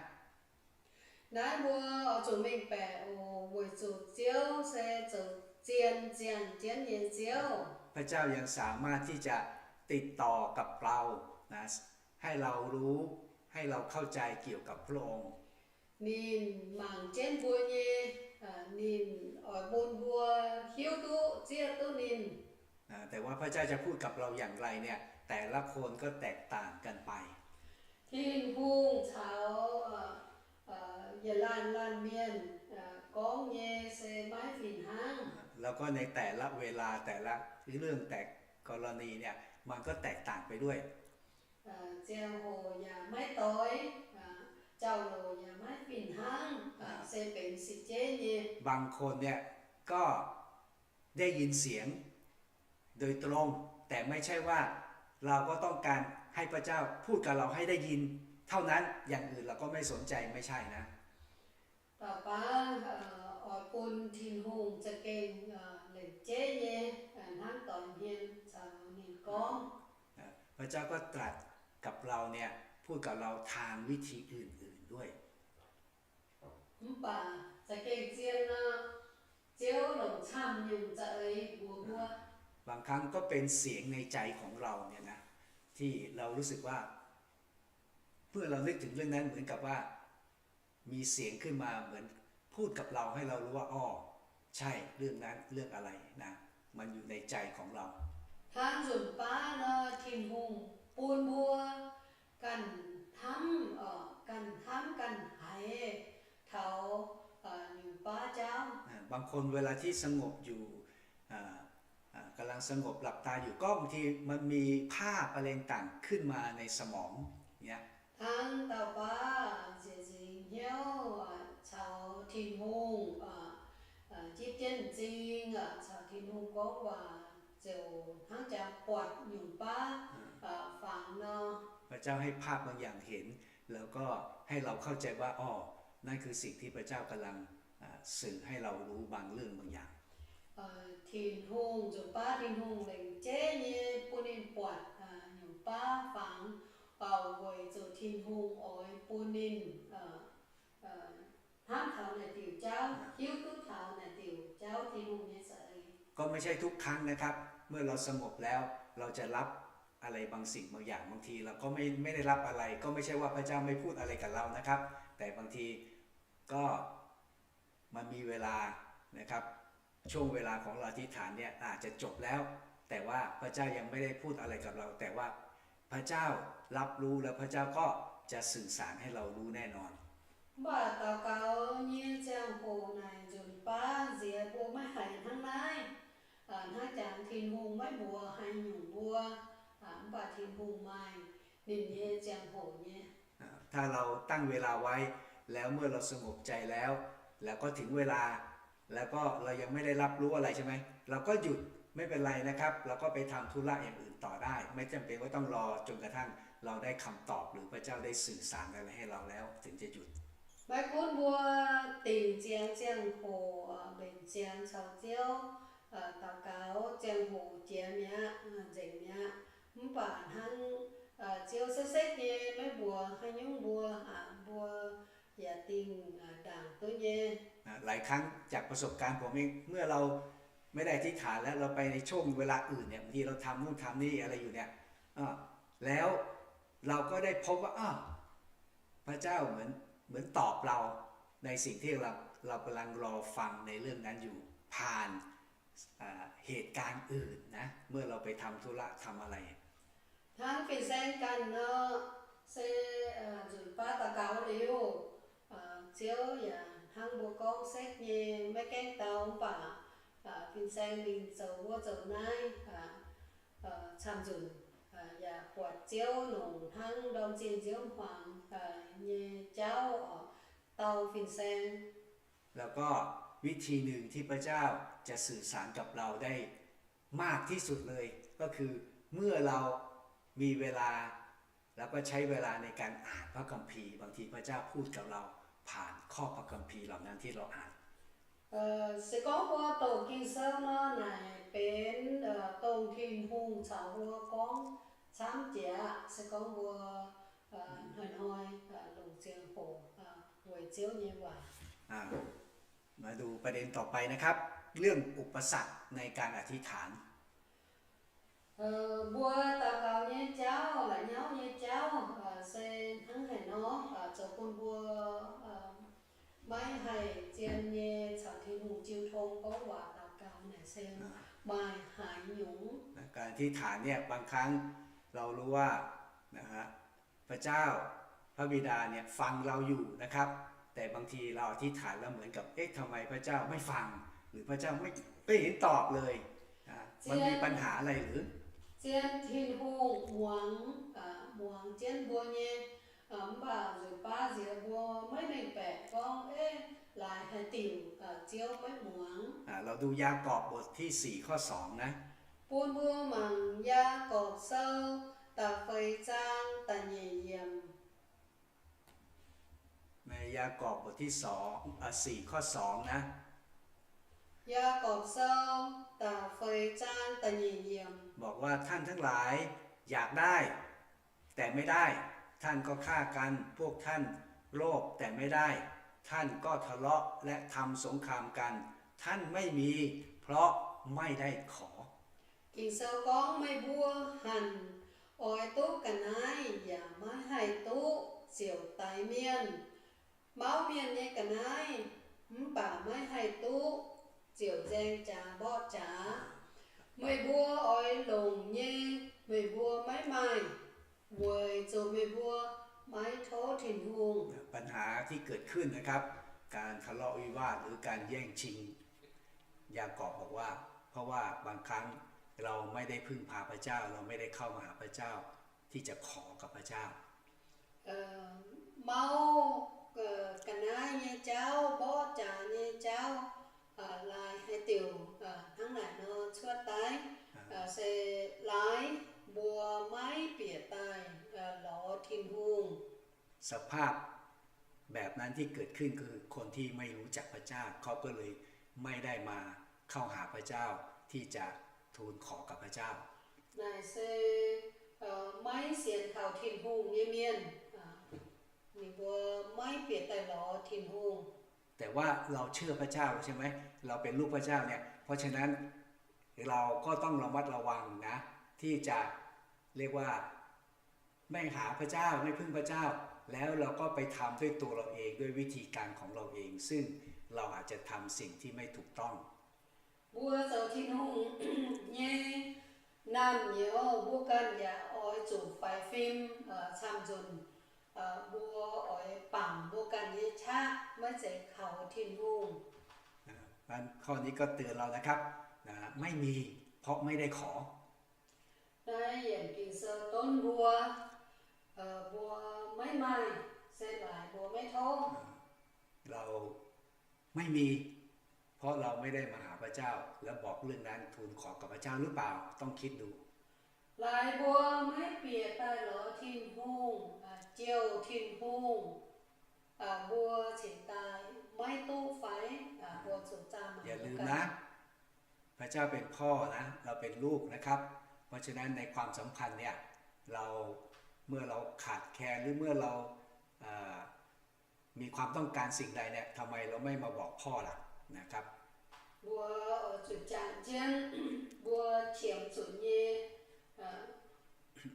Naaiv mbuo oix zuqc mengh baeqc oc, weic zuqc Ziouv se zoux zien ziangh jienv nyei Ziouv. พระเจ้ายังสามารถที่จะติดต่อกับเรานะ ให้เรารู้ ให้เราเข้าใจเกี่ยวกับพระองค์ Ninh mangc jienv mbuo nyei, ninh oix bun mbuo hiuv duqv zieqv duqv ninh. แต่ว่าพระเจ้าจะพูดกับเราอย่างไรเนี่ย แต่ละคนก็แตกต่างกันไป Tin-Hungh caux gorngv nyei se maiv fih hnangv. แล้วก็ในแต่ละเวลา แต่ละเรื่อง แต่กรณีเนี่ย มันก็แตกต่างไปด้วย ziangh hoc yaac maiv doix, jauv-louc yaac maiv fih hnangv, se benx six jeiv nyei. บางคนเนี่ยก็ได้ยินเสียง โดยตรง แต่ไม่ใช่ว่าเราก็ต้องการให้พระเจ้าพูดกับเราให้ได้ยินเท่านั้น อย่างอื่นเราก็ไม่สนใจ ไม่ใช่นะ Da'faanh oix bun Tin-Hungh za'gengh lengc jeiv nyei hnangv doix hmien caux ninh gorngv. พระเจ้าก็ตรัสกับเราเนี่ย พูดกับเราทางวิธีอื่นๆด้วย Mv baac za'gengh zien nor, Ziouv longc camv nyungc za'eix mbuox mbuo. บางครั้งก็เป็นเสียงในใจของเราเนี่ยนะ ที่เรารู้สึกว่า เมื่อเรานึกถึงเรื่องนั้นเหมือนกับว่า มีเสียงขึ้นมาเหมือนพูดกับเราให้เรารู้ว่า อ้อ ใช่ เรื่องนั้นเรื่องอะไรนะ มันอยู่ในใจของเรา Hnangv nzunc baav nor, Tin-Hungh bun mbuo ganh hnamv, ganh hnamv ganh haiz taux nyungc baav jauv. บางคนเวลาที่สงบอยู่ กำลังสงบหลับตาอยู่ ก็บางทีมันมีภาพอะไรต่างๆ ขึ้นมาในสมองเนี่ย Hnangv dauh baav nzieqc nzingx hnyouv caux Tin-Hungh jipv jienv m'zing, caux Tin-Hungh gorngv waac ziouc hnangv jangx buatc nyungc baav fangx nor. พระเจ้าให้ภาพบางอย่างเห็น แล้วก็ให้เราเข้าใจว่า อ๋อ นั่นคือสิ่งที่พระเจ้ากำลัง อ่า สื่อให้เรารู้บางเรื่องบางอย่าง Tin-Hungh, nzunc baav Tin-Hungh lengc jeiv nyei bun ninh buatc nyungc baav fangx, weic zuqc Tin-Hungh oix bun ninh hnamv taux naaic diuc jauv, hiuv duqv taux naaic diuc jauv Tin-Hungh nyei za'eix. ก็ไม่ใช่ทุกครั้งนะครับ เมื่อเราสงบแล้ว เราจะรับอะไรบางสิ่งบางอย่าง บางทีเราก็ไม่ ไม่ได้รับอะไร ก็ไม่ใช่ว่าพระเจ้าไม่พูดอะไรกับเรานะครับ แต่บางทีก็ มันมีเวลานะครับ ช่วงเวลาของเราอธิษฐานเนี่ยอาจจะจบแล้ว แต่ว่าพระเจ้ายังไม่ได้พูดอะไรกับเรา แต่ว่าพระเจ้ารับรู้แล้วพระเจ้าก็จะสื่อสารให้เรารู้แน่นอน Mv baac daux gaux nyei ziangh hoc naaic nzunc baav nziex mbuo maiv haiz hnangv naaiv. Hnangv jangx Tin-Hungh maiv mbuox haaix nyungc mbuo, mv baac Tin-Hungh maaih ninh nyei ziangh hoc nyei. ถ้าเราตั้งเวลาไว้ แล้วเมื่อเราสงบใจแล้ว แล้วก็ถึงเวลา แล้วก็เรายังไม่ได้รับรู้อะไรใช่ไหม เราก็หยุด ไม่เป็นไรนะครับ เราก็ไปทำธุระอย่างอื่นต่อได้ ไม่จำเป็นว่าต้องรอจนกระทั่งเราได้คำตอบ หรือพระเจ้าได้สื่อสารอะไรให้เราแล้ว ถึงจะหยุด Maiv gunv mbuo dingc ziangx ziangh hoc mbenc ziangx caux Ziouv daux gaux, ziangh hoc jiex mi'aqv, nzengc mi'aqv. Mv baac hnangv Ziouv sekv-sekv nyei maiv mbuox haaix nyungc mbuo, mbuo yaac dingh ndaangc duqv nyei. หลายครั้งจากประสบการณ์ผมเอง เมื่อเราไม่ได้อธิษฐานแล้ว เราไปในช่วงเวลาอื่นเนี่ย บางทีเราทำนู่นทำนี่อะไรอยู่เนี่ย แล้วเราก็ได้พบว่า อ้าว พระเจ้าเหมือน เหมือนตอบเราในสิ่งที่เรา เรากำลังรอฟังในเรื่องนั้นอยู่ ผ่าน อ่า เหตุการณ์อื่นนะ เมื่อเราไปทำธุระทำอะไร Hnangv fin-saeng ganh nor, se nzunc baav daux gaux liuz, Ziouv yaac hnangv mbuo gorngv sekv nyei maiv gaengh dau mv baac fin-saeng mingh zoux wuov zoux naaiv, camv nzunc yaac buatc Ziouv longc hnangv ndorm zinh nziouv hmuangx nyei jauv dau fin-saeng. แล้วก็วิธีหนึ่งที่พระเจ้าจะสื่อสารกับเราได้มากที่สุดเลย ก็คือเมื่อเรามีเวลา แล้วก็ใช้เวลาในการอ่านพระคัมภีร์ บางทีพระเจ้าพูดกับเราผ่านข้อพระคัมภีร์เหล่านั้นที่เราอ่าน Se gorngv mbuo doqc Ging-Sou nor, naaic benx dongh Tin-Hungh caux mbuo gorngv camv jiex aqv. Se gorngv mbuo hnoi-hnoi longc ziangh hoc weic Ziouv nyei waac. มาดูประเด็นต่อไปนะครับ เรื่องอุปสรรคในการอธิษฐาน Mbuo daux gaux nyei jauv, la'nyauv nyei jauv se hnangv haaix nor zoux bun mbuo maiv haih zien nyei caux Tin-Hungh jiu tong gorngv waac daux gaux naaic se maaih haaix nyungc. การอธิษฐานเนี่ย บางครั้งเรารู้ว่า นะฮะ พระเจ้า พระบิดาเนี่ย ฟังเราอยู่นะครับ แต่บางทีเราอธิษฐานแล้วเหมือนกับ เอ๊ะ ทำไมพระเจ้าไม่ฟัง หรือพระเจ้าไม่ ไม่เห็นตอบเลย อ่า มันมีปัญหาอะไรหรือ Zien Tin-Hungh muangx, muangx jienv mbuo nyei, mv baac nzueic baav nziex mbuo maiv mengh baeqc gorngv, eix, laaix haaix diuc Ziouv maiv muangx. อ่า เราดูยากอบบทที่สี่ข้อสองนะ Bun mbuo mangc Yaagorpc Sou da'feix zaang da'nyeic yiemc. ในยากอบบทที่สอง อ่ะ สี่ข้อสองนะ Yaagorpc Sou da'feix zaang da'nyeic yiemc บอกว่าท่านทั้งหลายอยากได้ แต่ไม่ได้ ท่านก็ฆ่ากัน พวกท่านโลภแต่ไม่ได้ ท่านก็ทะเลาะและทำสงครามกัน ท่านไม่มี เพราะไม่ได้ขอ Ging-Sou gorngv, meih mbuo hanc oix duqv ga'naaiv yaac maiv haih duqv ziouc daix mienh. Mauv mienh nyei ga'naaiv mv baac maiv haih duqv ziouc nzaeng jaax mborqv jaax. Meih mbuo oix longc nyei meih mbuo maiv maaih, weic zuqc meih mbuo maiv tov Tin-Hungh. ปัญหาที่เกิดขึ้นนะครับ การทะเลาะวิวาทหรือการแย่งชิง ยากอบบบอกว่า เพราะว่าบางครั้งเราไม่ได้พึ่งพาพระเจ้า เราไม่ได้เข้ามาหาพระเจ้า ที่จะขอกับพระเจ้า Mauv ga'naaiv nyei jauv, mborqv jaax nyei jauv, laaix haaix diuc hnangv naaic nor cuotv daaih se laaix mbuo maiv bieqc daaih lorz Tin-Hungh. สภาพแบบนั้นที่เกิดขึ้นคือคนที่ไม่รู้จักพระเจ้า เขาก็เลยไม่ได้มาเข้าหาพระเจ้า ที่จะทูลขอกับพระเจ้า Naaic se maiv sienx kaux Tin-Hungh nyei mienh, ninh mbuo maiv bieqc daaih lorz Tin-Hungh. แต่ว่าเราเชื่อพระเจ้าแล้วใช่ไหม เราเป็นลูกพระเจ้าเนี่ย เพราะฉะนั้นเราก็ต้องระมัดระวังนะ ที่จะเรียกว่า ไม่หาพระเจ้า ไม่พึ่งพระเจ้า แล้วเราก็ไปทำด้วยตัวเราเอง ด้วยวิธีการของเราเอง ซึ่งเราอาจจะทำสิ่งที่ไม่ถูกต้อง Mbuo zoux Tin-Hungh nyei naamh nyouz, mbuo ganh yaac oix zuqc faix fim camv-nzunc. Mbuo oix bangc mbuo ganh nyei qaqv, maiv zeiz kaux Tin-Hungh. ข้อนี้ก็เตือนเรานะครับ ไม่มีเพราะไม่ได้ขอ Naaiv yiemc Ging-Sou donv mbuo, mbuo maiv maaih se laaix mbuo maiv tov. เราไม่มี เพราะเราไม่ได้มาหาพระเจ้า แล้วบอกเรื่องนั้นทูลขอกับพระเจ้าหรือเปล่า ต้องคิดดู Laaix mbuo maiv bieqc daaih lorz Tin-Hungh, jouh Tin-Hungh, mbuo cingx daaih maiv duqv fai? Mbuo zuqc zaah mangc อย่าลืมนะ พระเจ้าเป็นพ่อนะ เราเป็นลูกนะครับ เพราะฉะนั้นในความสัมพันธ์เนี่ย เรา เมื่อเราขาดแคลน หรือเมื่อเรา เอ่อ มีความต้องการสิ่งใดเนี่ย ทำไมเราไม่มาบอกพ่อล่ะนะครับ Mbuo oix zuqc jangx jienv mbuo qiemx zuqc nyei,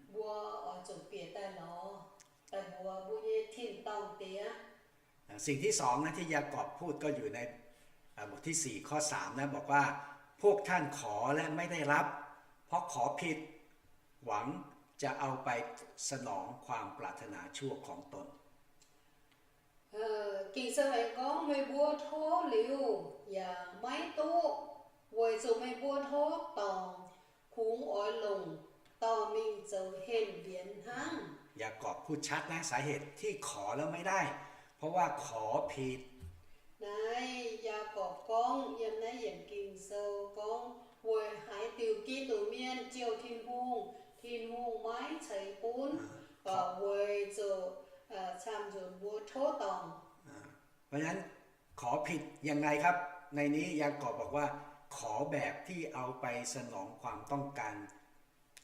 mbuo oix zuqc bieqc daaih lorz daaih mbuox mbuo nyei tin-dorngh diex. สิ่งที่สองนะที่ยากอบพูดก็อยู่ใน อ่า บทที่สี่ข้อสามนะ บอกว่า พวกท่านขอและไม่ได้รับ เพราะขอผิด หวังจะเอาไปสนองความปรารถนาชั่วของตน Ging-Sou aengx gorngv, meih mbuo tov liuz yaac maiv duqv, weic zuqc meih mbuo tov dorngc kungx oix longc dorh mingh zoux henh mbienx hnangv. ยากอบพูดชัดนะ สาเหตุที่ขอแล้วไม่ได้ เพราะว่าขอผิด Naaiv Yaagorpc gorngv yiem naaiv yiemc Ging-Sou gorngv, weic haaix diuc Giduc Mienh jouh Tin-Hungh, Tin-Hungh maiv ceix gunv, weic zuqc camv-nzunc mbuo tov dorngc. เพราะฉะนั้นขอผิดยังไงครับ ในนี้ยากอบบอกว่า ขอแบบที่เอาไปสนองความต้องการ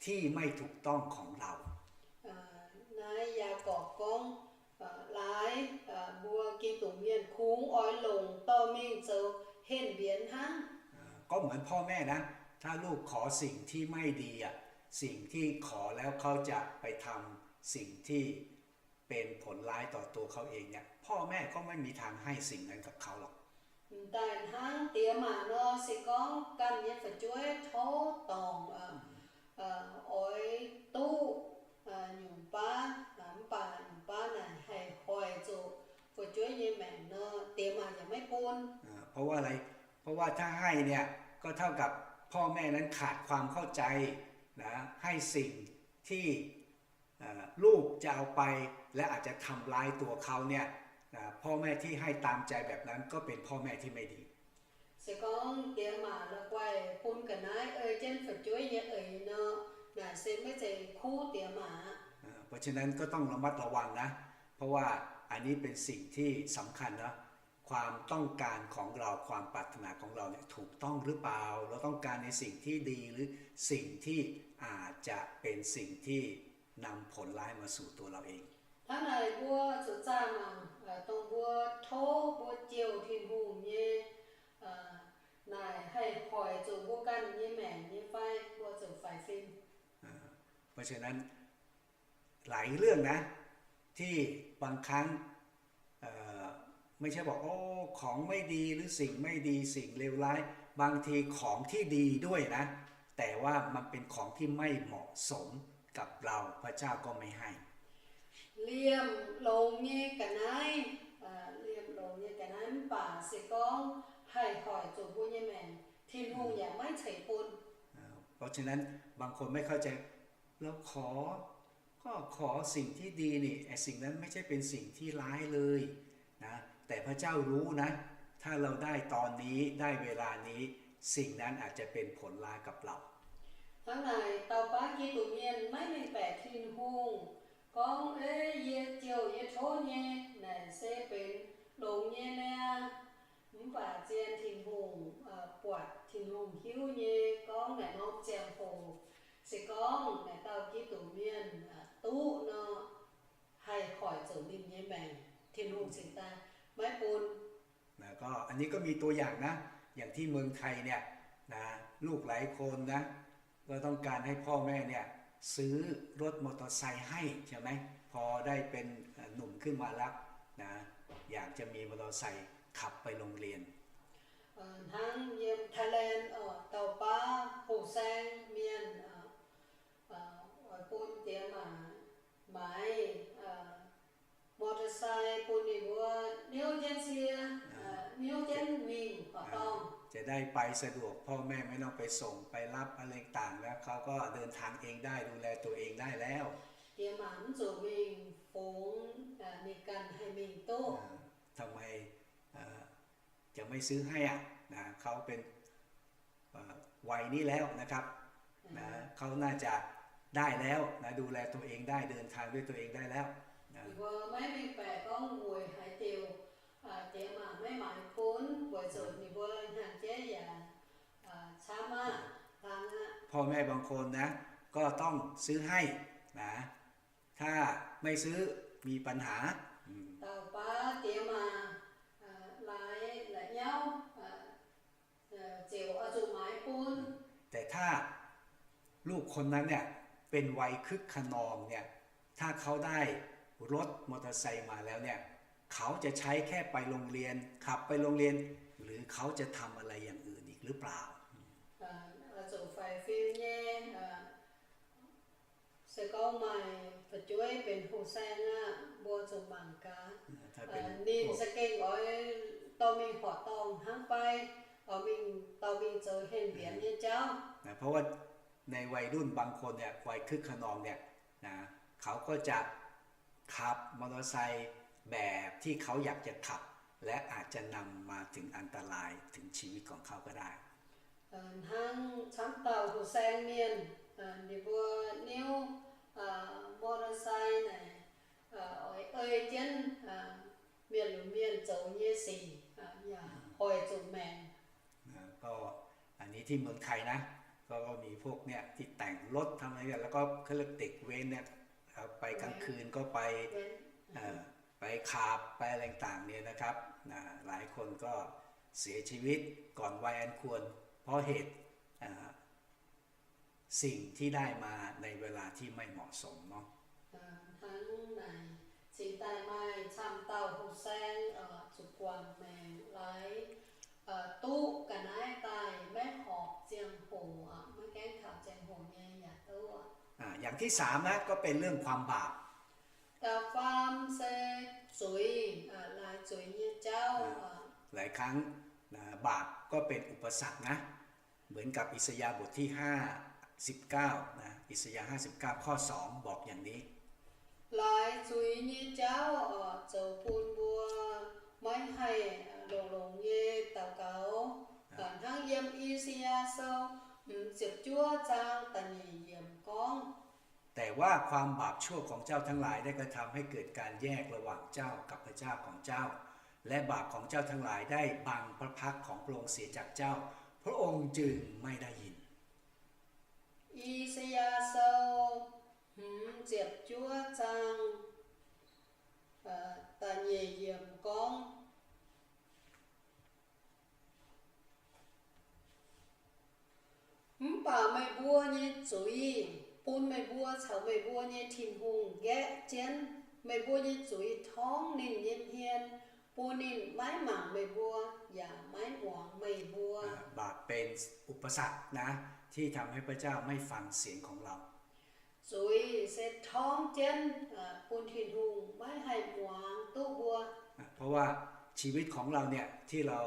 ที่ไม่ถูกต้องของเรา Naaiv Yaagorpc gorngv, laaix mbuo Giduc Mienh kungx oix longc dorh mingh zoux henh mbienx hnangv. ก็เหมือนพ่อแม่นะ ถ้าลูกขอสิ่งที่ไม่ดีอะ สิ่งที่ขอแล้วเขาจะไปทำสิ่งที่เป็นผลร้ายต่อตัวเขาเองเนี่ย พ่อแม่ก็ไม่มีทางให้สิ่งนั้นกับเขาหรอก M'daaih hnangv diex maac nor, se gorngv ganh nyei fu'jueiv tov dorngc oix duqv nyungc baav, mv baac nyungc baav naaic haih hoic zuqc fu'jueiv nyei maengc. ว่าถ้าให้เนี่ยก็เท่ากับพ่อแม่นั้นขาดความเข้าใจนะ ให้สิ่งที่เอ่อลูกจะเอาไปและอาจจะทำร้ายตัวเขาเนี่ยนะ พ่อแม่ที่ให้ตามใจแบบนั้นก็เป็นพ่อแม่ที่ไม่ดี Se gorngv diex maac la'guaih bun ga'naaiv ei jienv fu'jueiv nyei eix nor, naaic se maiv zeiz kuv diex maac aqv. เพราะฉะนั้นก็ต้องระมัดระวังนะ เพราะว่าอันนี้เป็นสิ่งที่สำคัญนะ ความต้องการของเรา ความปรารถนาของเราเนี่ยถูกต้องหรือเปล่า เราต้องการในสิ่งที่ดีหรือสิ่งที่อาจจะเป็นสิ่งที่นำผลร้ายมาสู่ตัวเราเอง Hnangv naaic mbuo zuqc zaah mangc, dongh mbuo tov mbuo jouh Tin-Hungh nyei naaic haih hoic zuqc mbuo ganh nyei maengc nyei fai, mbuo zuqc faix fim. เพราะฉะนั้นหลายเรื่องนะ ที่บางครั้ง เอ่อ ไม่ใช่บอก โอ้ ของไม่ดีหรือสิ่งไม่ดี สิ่งเลวร้าย บางทีของที่ดีด้วยนะ แต่ว่ามันเป็นของที่ไม่เหมาะสมกับเรา พระเจ้าก็ไม่ให้ Liemh longx nyei ga'naaiv, liemh longx nyei ga'naaiv mv baac se gorngv haih hoic zuqc mbuo nyei maengc, Tin-Hungh yaac maiv ceix bun. เพราะฉะนั้นบางคนไม่เข้าใจ เราขอ ก็ขอสิ่งที่ดีนี่ ไอ้สิ่งนั้นไม่ใช่เป็นสิ่งที่ร้ายเลยนะ แต่พระเจ้ารู้นะ ถ้าเราได้ตอนนี้ ได้เวลานี้ สิ่งนั้นอาจจะเป็นผลร้ายกับเรา Hnangv naaic, dauh baav Giduc mienh maiv mengh baeqc Tin-Hungh gorngv, ei, yie jouh yie tov nyei naaic se benx longx nyei niaa. Mv baac zien Tin-Hungh buatc, Tin-Hungh hiuv nyei gorngv naaic norm ziangh hoc se gorngv naaic dauh Giduc mienh duqv nor, haih hoic zuqc ninh nyei maengc, Tin-Hungh cingx daaih maiv bun นะ ก็อันนี้ก็มีตัวอย่างนะ อย่างที่เมืองไทยเนี่ยนะ ลูกหลายคนนะ ก็ต้องการให้พ่อแม่เนี่ยซื้อรถมอเตอร์ไซค์ให้ใช่ไหม พอได้เป็นเอ่อหนุ่มขึ้นมาแล้วนะ อยากจะมีมอเตอร์ไซค์ขับไปโรงเรียน Hnangv yiem Thailand oc, dauh baav hoh saeng mienh oix bun diex maac maaiz มอเตอร์ไซค์ bun ninh mbuo niouv jienv cie, niouv jienv mingh horqc dorngh. จะได้ไปสะดวก พ่อแม่ไม่ต้องไปส่งไปรับอะไรต่างๆ แล้วเขาก็เดินทางเองได้ ดูแลตัวเองได้แล้ว Diex maac mv zuqc mingh fungx, ninh ganh haih mingh duqv. ทำไมเอ่อ จะไม่ซื้อให้อ่ะนะ เขาเป็นเอ่อวัยนี้แล้วนะครับนะ เขาน่าจะได้แล้วนะ ดูแลตัวเองได้ เดินทางด้วยตัวเองได้แล้วนะ Ninh mbuo maiv mengh baeqc gorngv weic haaix diuc diex maac maiv maaiz bun, weic zuqc ninh mbuo hnyangx-jeiv yaac camv aqv, hlang aqv. พ่อแม่บางคนนะ ก็ต้องซื้อให้นะ ถ้าไม่ซื้อมีปัญหา Dauh baav diex maac laaix la'nyauv ziouc oix zuqc maaiz bun. แต่ถ้าลูกคนนั้นเนี่ยเป็นวัยคึกคะนองเนี่ย ถ้าเขาได้รถมอเตอร์ไซค์มาแล้วเนี่ย เขาจะใช้แค่ไปโรงเรียน ขับไปโรงเรียน หรือเขาจะทำอะไรอย่างอื่นอีกหรือเปล่า Oix zuqc faix fim nyei. Se gorngv maaih fu'jueiv benx hoh saeng aqv, mbuo zuqc mangc gaax, ninh za'gengh oix dorh mingh horqc dorngh hnangv fai oix mingh dorh mingh zoux henh mbienx nyei jauv. เพราะว่าในวัยรุ่นบางคนเนี่ย วัยคึกคะนองเนี่ยนะ เขาก็จะขับมอเตอร์ไซค์แบบที่เขาอยากจะขับ และอาจจะนำมาถึงอันตรายถึงชีวิตของเขาก็ได้ Hnangv camv dauh hoh saeng mienh, ninh mbuo niouv มอเตอร์ไซค์ naaic, oix ei jienv mienh lunx mienh zoux nyei sic, yaac hoic zuqc maengc. ก็อันนี้ที่เมืองไทยนะ ก็ก็มีพวกเนี่ยที่แต่งรถทำอะไรเนี่ย แล้วก็เขาเรียกเด็กเว้นเนี่ย เอาไปกลางคืนก็ไป ไปขับไปอะไรต่างๆเนี่ยนะครับ หลายคนก็เสียชีวิตก่อนวัยอันควร เพราะเหตุสิ่งที่ได้มาในเวลาที่ไม่เหมาะสมเนาะ Hnangv naaic, cingx daaih maaih camv dauh hoh saeng zuqc guangc maengc laaix duqv ga'naaiv daaih maiv horpc ziangh hoc, maiv gaengh taux ziangh hoc nyei yaac duqv. อย่างที่สามนะ ก็เป็นเรื่องความบาป Da'faam se zuiz, laaix zuiz nyei jauv. หลายครั้ง บาปก็เป็นอุปสรรคนะ เหมือนกับอิสยาห์บทที่ห้าสิบเก้านะ อิสยาห์ห้าสิบเก้าข้อสองบอกอย่างนี้ Laaix zuiz nyei jauv oc, zoux bun mbuo maiv haih longx-longx nyei daux gaux. Hnangv yiem I^saa^yaa Sou hmz ziepc juov zaang da'nyeic yiemc gorngv, แต่ว่าความบาปชั่วของเจ้าทั้งหลายได้กระทำให้เกิดการแยกระหว่างเจ้ากับพระเจ้าของเจ้า และบาปของเจ้าทั้งหลายได้บังพระพักตร์ของพระองค์เสียจากเจ้า พระองค์จึงไม่ได้ยิน I^saa^yaa Sou hmz ziepc juov zaang da'nyeic yiemc gorngv, Mv baac meih mbuo nyei zuiz bun meih mbuo caux meih mbuo nyei Tin-Hungh nqaeqv jienv. Meih mbuo nyei zuiz torngv ninh nyei hmien, bun ninh maiv mangc meih mbuo yaac maiv muangx meih mbuo. บาปเป็นอุปสรรคนะ ที่ทำให้พระเจ้าไม่ฟังเสียงของเรา Zuiz se torngv jienv bun Tin-Hungh maiv haih muangx duqv mbuo. เพราะว่าชีวิตของเราเนี่ยที่เรา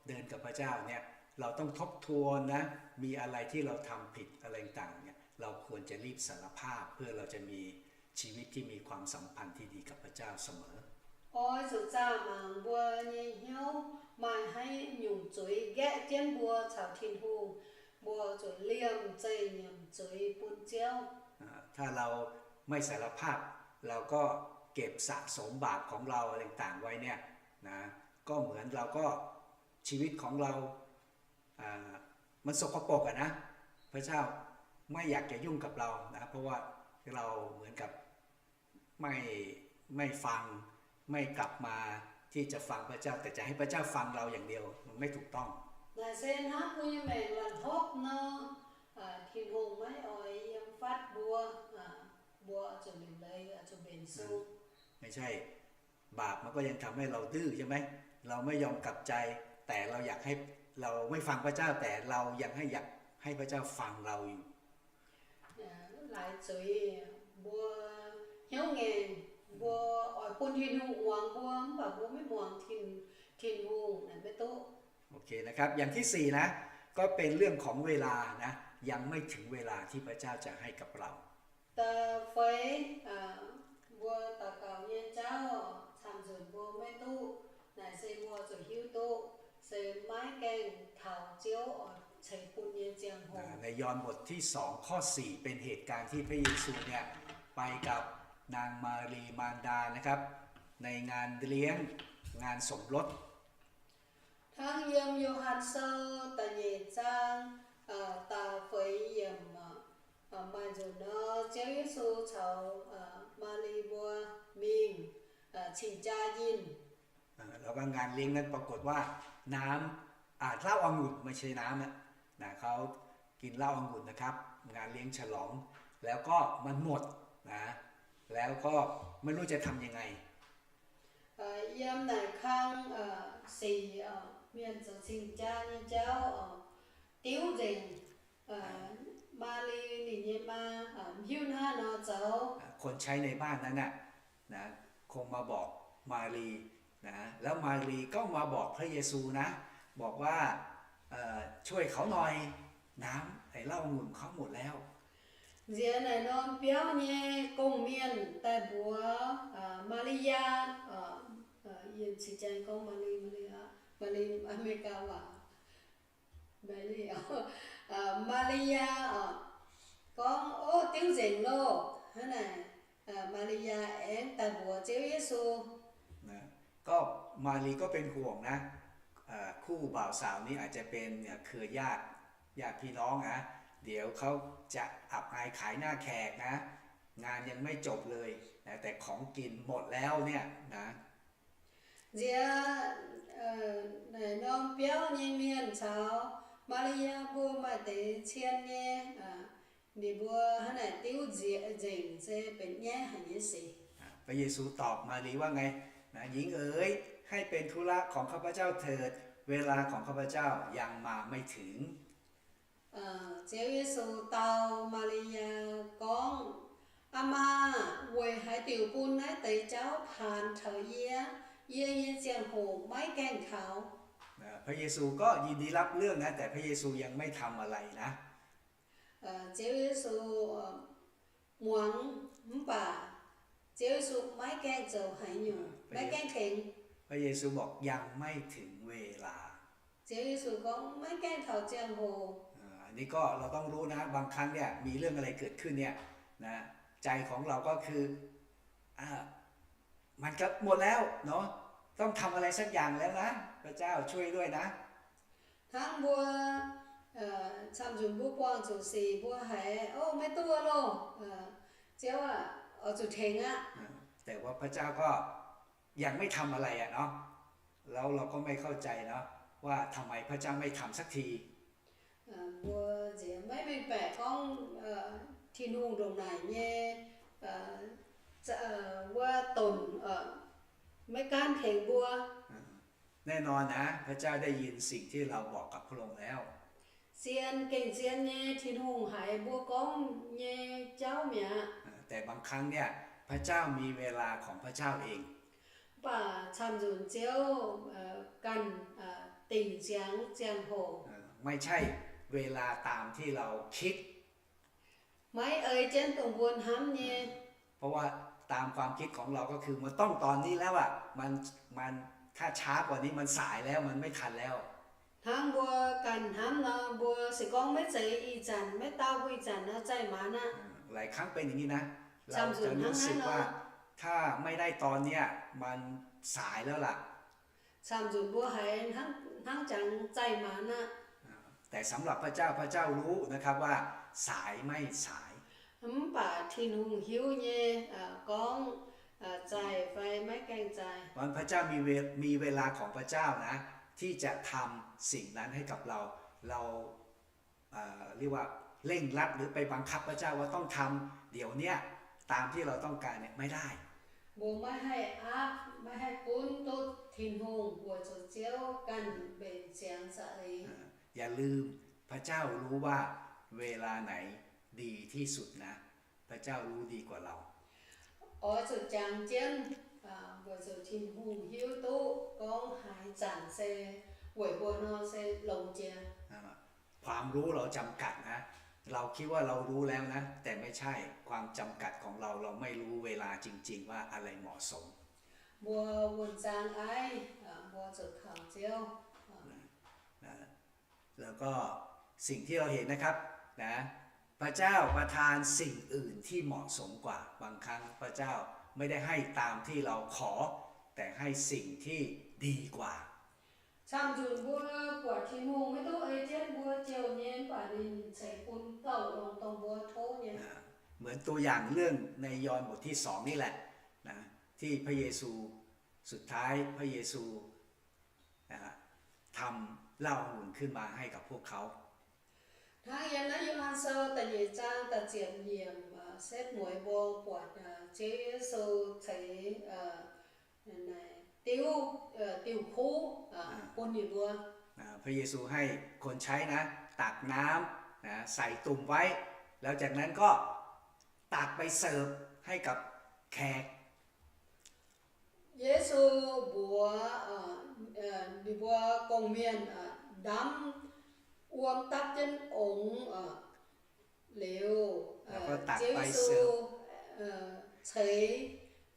เดินกับพระเจ้าเนี่ยเราต้องทบทวนนะ มีอะไรที่เราทำผิดอะไรต่างๆเนี่ยเราควรจะรีบสารภาพ เพื่อเราจะมีชีวิตที่มีความสัมพันธ์ที่ดีกับพระเจ้าเสมอ Oix zuqc zaah mangc mbuo nyei hnyouv maaih haaix nyungc zuiz nqaeqv jienv mbuo caux Tin-Hungh, mbuo zuqc liemh zeih nyiemc zuiz bun Ziouv. ถ้าเราไม่สารภาพ เราก็เก็บสะสมบาปของเราอะไรต่างๆไว้เนี่ยนะ ก็เหมือนเราก็ชีวิตของเรา มันสกปรกอะนะ พระเจ้าไม่อยากจะยุ่งกับเรานะ เพราะว่าเราเหมือนกับไม่ไม่ฟัง ไม่กลับมาที่จะฟังพระเจ้า แต่จะให้พระเจ้าฟังเราอย่างเดียว มันไม่ถูกต้อง Naaic se hnangv mbuo nyei maengc la'hopv nor, Tin-Hungh maiv oix yiem fatv mbuo, mbuo zuqc liuc leiz, zuqc mbenc sung. ไม่ใช่ บาปมันก็ยังทำให้เราดื้อใช่ไหม เราไม่ยอมกลับใจ แต่เราอยากให้ เราไม่ฟังพระเจ้า แต่เรายังให้อยากให้พระเจ้าฟังเราอยู่ Laaix zuiz mbuo hnyouv ngaengc, mbuo oix bun Tin-Hungh muangx mbuo, mv baac mbuo maiv muangx Tin, Tin-Hungh naaic maiv duqv. โอเคนะครับ อย่างที่สี่นะ ก็เป็นเรื่องของเวลานะ ยังไม่ถึงเวลาที่พระเจ้าจะให้กับเรา Da'feix, mbuo daux gaux nyei jauv camv-nzunc mbuo maiv duqv, naaic se mbuo zuqc hiuv duqv se maiv gaengh taux Ziouv oix ceix bun nyei ziangh hoc. ในยอห์นบทที่สองข้อสี่ เป็นเหตุการณ์ที่พระเยซูเนี่ยไปกับนางมารีมารดานะครับ ในงานเลี้ยง งานสมรส Hnangv yiem Yo^han Sou da'nyeic zaang da'feix yiemc maaih nzunc nor, Ziouv Yesu caux Maa^li mbuo mingh cing-jaa yinh. แล้วก็งานเลี้ยงนั้นปรากฏว่าน้ำ อ่า เหล้าองุ่น ไม่ใช่น้ำนะ นะ เขากินเหล้าองุ่นนะครับ งานเลี้ยงฉลอง แล้วก็มันหมดนะ แล้วก็ไม่รู้จะทำยังไง Yiem naaic kang sic mienh zoux cing-jaa nyei jauv diuv nzengc. Maa^li ninh nyei maa mv hiuv hnangv haaix nor zoux. คนใช้ในบ้านนั้นน่ะ นะ คงมาบอกมารี นะ แล้วมารีก็มาบอกพระเยซูนะ บอกว่า เอ่อ ช่วยเขาหน่อย น้ำไอ้เหล้าองุ่นเขาหมดแล้ว Nziex naaic norm biauv nyei gong-mienh daaih mbuox Maa^li^yaa, yiem cing-jaa gorngv Maa^li, Maa^li, Maa^li, Maa^li, Maa^li^yaa oc, gorngv, Ov, diuv nzengc loh! Hnangv naaic, Maa^li^yaa aengx daaih mbuox Ziouv Yesu. ก็มารีก็เป็นห่วงนะ คู่บ่าวสาวนี้อาจจะเป็นเครือญาติ ญาติพี่น้องนะ เดี๋ยวเขาจะอับอายขายหน้าแขกนะ งานยังไม่จบเลยนะ แต่ของกินหมดแล้วเนี่ยนะ Nziex naaic norm biauv nyei mienh caux Maa^li^yaa mbuo maaih deix cien nyei, ninh mbuo hnangv naaic diuv nzengc se benx nyaiv haic nyei sic. พระเยซูตอบมารีว่าไง นะ หญิงเอ๋ย ให้เป็นธุระของข้าพเจ้าเถิด เวลาของข้าพเจ้ายังมาไม่ถึง Ziouv Yesu dau Maa^li^yaa gorngv, Aa maa, weic haaix diuc bun naaiv deix jauv paanx taux yie? Yie nyei ziangh hoc maiv gaengh taux. พระเยซูก็ยินดีรับเรื่องนะ แต่พระเยซูยังไม่ทำอะไรนะ Ziouv Yesu muangx mv baac Ziouv Yesu maiv gaengh zoux haaix nyungc, maiv gaengh tengx. พระเยซูบอกยังไม่ถึงเวลา Ziouv Yesu gorngv maiv gaengh taux ziangh hoc. อันนี้ก็เราต้องรู้นะ บางครั้งเนี่ยมีเรื่องอะไรเกิดขึ้นเนี่ยนะ ใจของเราก็คือ อ่า มันก็หมดแล้วเนาะ ต้องทำอะไรสักอย่างแล้วนะ พระเจ้าช่วยด้วยนะ Hnangv mbuo camv-nzunc mbuo buangh zuqc sic, mbuo haiz, o, maiv duqv loh, Ziouv aah, oix zuqc tengx aqv. แต่ว่าพระเจ้าก็ยังไม่ทำอะไรอะเนาะ แล้วเราก็ไม่เข้าใจเนาะ ว่าทำไมพระเจ้าไม่ทำสักที Mbuo nziex maiv mengh baeqc gorngv Tin-Hungh ndongc naaic nyei wuov donx maiv gaanv tengx mbuo. แน่นอนนะ พระเจ้าได้ยินสิ่งที่เราบอกกับพระองค์แล้ว Zien gengh zien nyei, Tin-Hungh haiz mbuo gorngv nyei jauv mi'aqv. แต่บางครั้งเนี่ย พระเจ้ามีเวลาของพระเจ้าเอง Mv baac camv-nzunc Ziouv ganh dingc ziangx ziangh hoc, ไม่ใช่เวลาตามที่เราคิด maiv ei jienv dongh mbuo hnamv nyei. เพราะว่าตามความคิดของเราก็คือมันต้องตอนนี้แล้วอะ มัน มัน ถ้าช้ากว่านี้มันสายแล้ว มันไม่ทันแล้ว Hnangv mbuo ganh hnamv nor, mbuo se gorngv maiv zeiz ih zanc, maiv dau mbuo ih zanc nor, zaih maanz aqv. หลายครั้งเป็นอย่างนี้นะ เราจะรู้สึกว่า ถ้าไม่ได้ตอนเนี้ย มันสายแล้วล่ะ Camv-nzunc mbuo haiz hnangv jangx zaih maanz aqv. แต่สำหรับพระเจ้า พระเจ้ารู้นะครับว่าสายไม่สาย Mv baac Tin-Hungh hiuv nyei gorngv zaih fai maiv gaengh zaih. เพราะฉะนั้นพระเจ้ามีเว มีเวลาของพระเจ้านะ ที่จะทำสิ่งนั้นให้กับเรา เรา เรียกว่าเร่งรัดหรือไปบังคับพระเจ้าว่าต้องทำเดี๋ยวเนี้ย ตามที่เราต้องการเนี่ยไม่ได้ Mbuo maiv haih aapv, maiv haih gunv duqv Tin-Hungh weic zuqc Ziouv ganh mbenc ziangx za'eix. อย่าลืม พระเจ้ารู้ว่าเวลาไหนดีที่สุดนะ พระเจ้ารู้ดีกว่าเรา Oix zuqc jangx jienv, weic zuqc Tin-Hungh hiuv duqv gorngv haaix zanc se weic mbuo nor se longx jiex. ความรู้เราจำกัดนะ เราคิดว่าเรารู้แล้วนะ แต่ไม่ใช่ ความจำกัดของเรา เราไม่รู้เวลาจริงๆ ว่าอะไรเหมาะสม Mbuo wuonh zaang aiv, mbuo zuqc kaux Ziouv. แล้วก็สิ่งที่เราเห็นนะครับนะ พระเจ้าประทานสิ่งอื่นที่เหมาะสมกว่า บางครั้งพระเจ้าไม่ได้ให้ตามที่เราขอ แต่ให้สิ่งที่ดีกว่า Camv-nzunc mbuo buatc Tin-Hungh maiv duqv ei jienv mbuo jouh nyei, mv baac ninh ceix bun gauh longx dongh mbuo tov nyei. เหมือนตัวอย่างเรื่องในยอห์นบทที่สองนี่แหละนะ ที่พระเยซู สุดท้ายพระเยซู ทำเหล้าองุ่นขึ้นมาให้กับพวกเขา Hnangv yiem naaiv Yo^han Sou da'nyeic zaang da'ziepc yiemc setv mueiz mbuo buatc Ziouv Yesu ceix diuv, diuv kuv bun ninh mbuo. พระเยซูให้คนใช้นะ ตักน้ำนะ ใส่ตุ่มไว้ แล้วจากนั้นก็ตักไปเสิร์ฟให้กับแขก Yesu mbuox ninh mbuo gong-mienh ndamv wuom dapv jienv ongx liuz, Ziouv Yesu ceix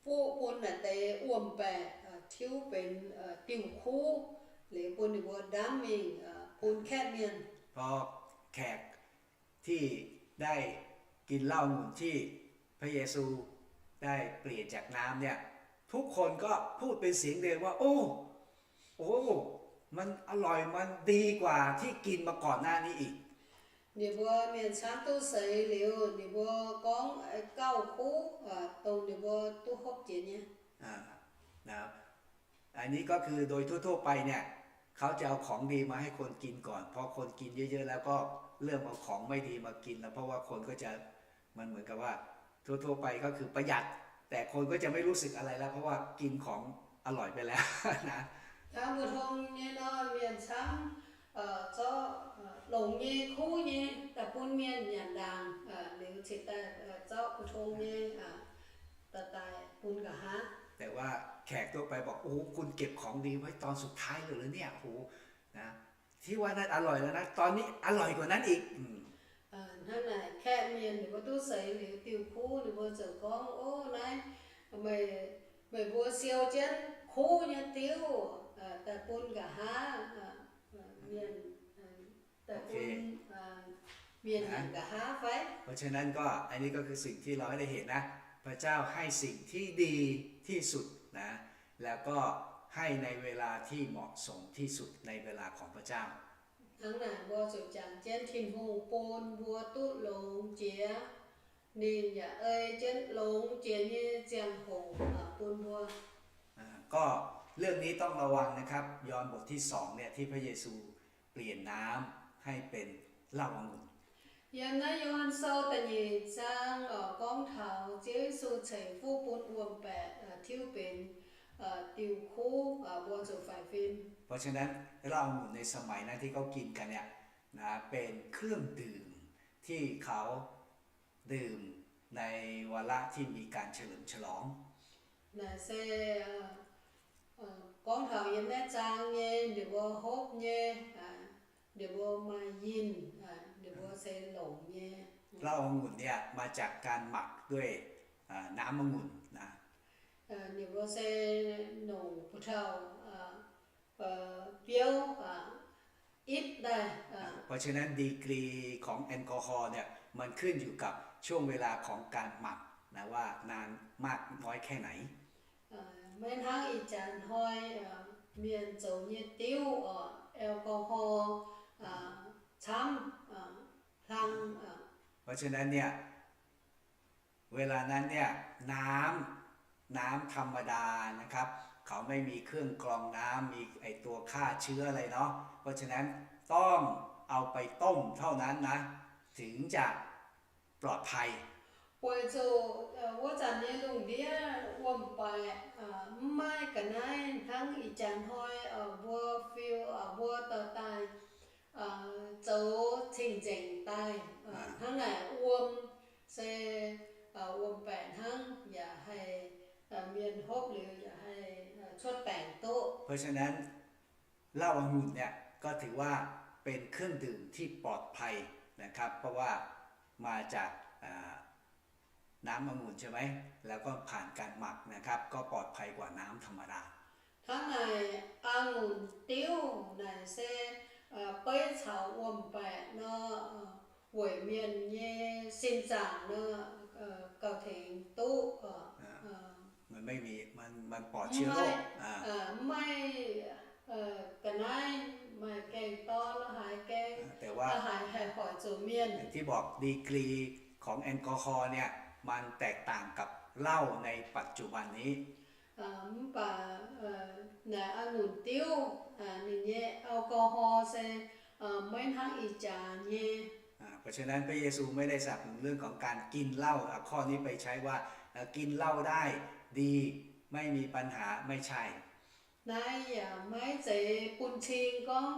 fuqv bun naaic deix wuom-baeqc tiuv benx diuv kuv liuz bun ninh mbuo ndamv mingh bun kaeqv mienh. พอแขกที่ได้กินเหล้าองุ่นที่พระเยซูได้เปลี่ยนจากน้ำเนี่ย ทุกคนก็พูดเป็นเสียงเดียวว่า โอ้ โอ้ มันอร่อย มันดีกว่าที่กินมาก่อนหน้านี้อีก Ninh mbuo mienh camv duqv seix liuz, ninh mbuo gorngv gauh kuv dongh ninh mbuo duqv hopv jiex nyei. อันนี้ก็คือโดยทั่วๆไปเนี่ย เขาจะเอาของดีมาให้คนกินก่อน พอคนกินเยอะๆแล้วก็เริ่มเอาของไม่ดีมากินแล้ว เพราะว่าคนก็จะ มันเหมือนกับว่าทั่วๆไปก็คือประหยัด แต่คนก็จะไม่รู้สึกอะไรแล้ว เพราะว่ากินของอร่อยไปแล้วนะ Hnangv mbuo tong nyei nor, mienh camv zorqv longx nyei, kuv nyei daaih bun mienh nyanc ndaangc liuz cingx daaih zorqv mbuo tong nyei daaih bun nqa'haav. แต่ว่าแขกทั่วไปบอก โอ้โห คุณเก็บของดีไว้ตอนสุดท้ายเลยเหรอเนี่ย โอ้โห ที่ว่านั้นอร่อยแล้วนะ ตอนนี้อร่อยกว่านั้นอีก Hnangv naaic, kaeqv mienh ninh mbuo duqv seix liuz diuh kuv, ninh mbuo ziouc gorngv, Ov, naaiv meih, meih mbuo siou jienv kuv nyei diuv daaih bun nqa'haav mienh, daaih bun mienh nqa'haav fai? เพราะฉะนั้นก็ อันนี้ก็คือสิ่งที่เราได้เห็นนะ พระเจ้าให้สิ่งที่ดีที่สุดนะ แล้วก็ให้ในเวลาที่เหมาะสมที่สุด ในเวลาของพระเจ้า Hnangv naaic mbuo zuqc jangx jienv Tin-Hungh bun mbuo duqv longx jiex, ninh yaac ei jienv longx jiex nyei ziangh hoc bun mbuo. ก็เรื่องนี้ต้องระวังนะครับ ยอห์นบทที่สองเนี่ย ที่พระเยซูเปลี่ยนน้ำให้เป็นเหล้าองุ่น Yiem naaiv Yo^han Sou da'nyeic zaang gorngv taux Ziouv Yesu ceix fuqv bun wuom-baeqc tiuv benx diuh kuv, mbuo zuqc faix fim. เพราะฉะนั้นเหล้าองุ่นในสมัยนั้นที่เขากินกันเนี่ยนะ เป็นเครื่องดื่มที่เขาดื่มในวาระที่มีการเฉลิมฉลอง Naaic se gorngv taux yiem naaiv zaang nyei, ninh mbuo hopv nyei, ninh mbuo maaih yinh, ninh mbuo se longc nyei. เหล้าองุ่นเนี่ยมาจากการหมักด้วยน้ำองุ่นนะ Ninh mbuo se nongc bu tauh biouv itv daaih. เพราะฉะนั้นดีกรีของแอลกอฮอล์เนี่ยมันขึ้นอยู่กับช่วงเวลาของการหมักนะว่านานมากน้อยแค่ไหน Maiv hnangv ih jaax hnoi mienh zoux nyei diuv oc, แอลกอฮอล์ camv hlang. เพราะฉะนั้นเนี่ย เวลานั้นเนี่ยน้ำน้ำธรรมดานะครับ เขาไม่มีเครื่องกรองน้ำ มีไอ้ตัวฆ่าเชื้ออะไรเนาะ เพราะฉะนั้นต้องเอาไปต้มเท่านั้นนะ ถึงจะปลอดภัย Weic zuqc wuov zanc nyei lungh ndiev wuom-baeqc mv maaih ga'naaiv hnangv ih jaax hnoi mbuo fiu, mbuo dorh daaih zoux cing-nzengc daaih. Hnangv naaic wuom se wuom-baeqc hnangv, yaac haih mienh hopv liuz yaac haih cuotv baengc duqv. เพราะฉะนั้นเหล้าองุ่นเนี่ยก็ถือว่าเป็นเครื่องดื่มที่ปลอดภัยนะครับ เพราะว่ามาจากน้ำองุ่นใช่ไหม แล้วก็ผ่านการหมักนะครับ ก็ปลอดภัยกว่าน้ำธรรมดา Hnangv naaic, a'ngunc diuv naaic se beiv caux wuom-baeqc nor, weic mienh nyei sin zaangc nor, gauh tengx duqv, มันไม่มี มัน มันปลอดเชื้อโรค mv maaih ga'naaiv, maaih gaeng-dorn, haaix gaeng, แต่ว่า haaix haih hoic zuqc mienh. อย่างที่บอกดีกรีของแอลกอฮอล์เนี่ยมันแตกต่างกับเหล้าในปัจจุบันนี้ Mv baac naaic a'ngunc diuv, ninh nyei แอลกอฮอล์ se maiv hnangv ih jaax nyei. เพราะฉะนั้นพระเยซูไม่ได้สนับสนุนเรื่องของการกินเหล้า เอาข้อนี้ไปใช้ว่ากินเหล้าได้ดีไม่มีปัญหา ไม่ใช่ Naaiv yaac maiv zeiz bun cing gorngv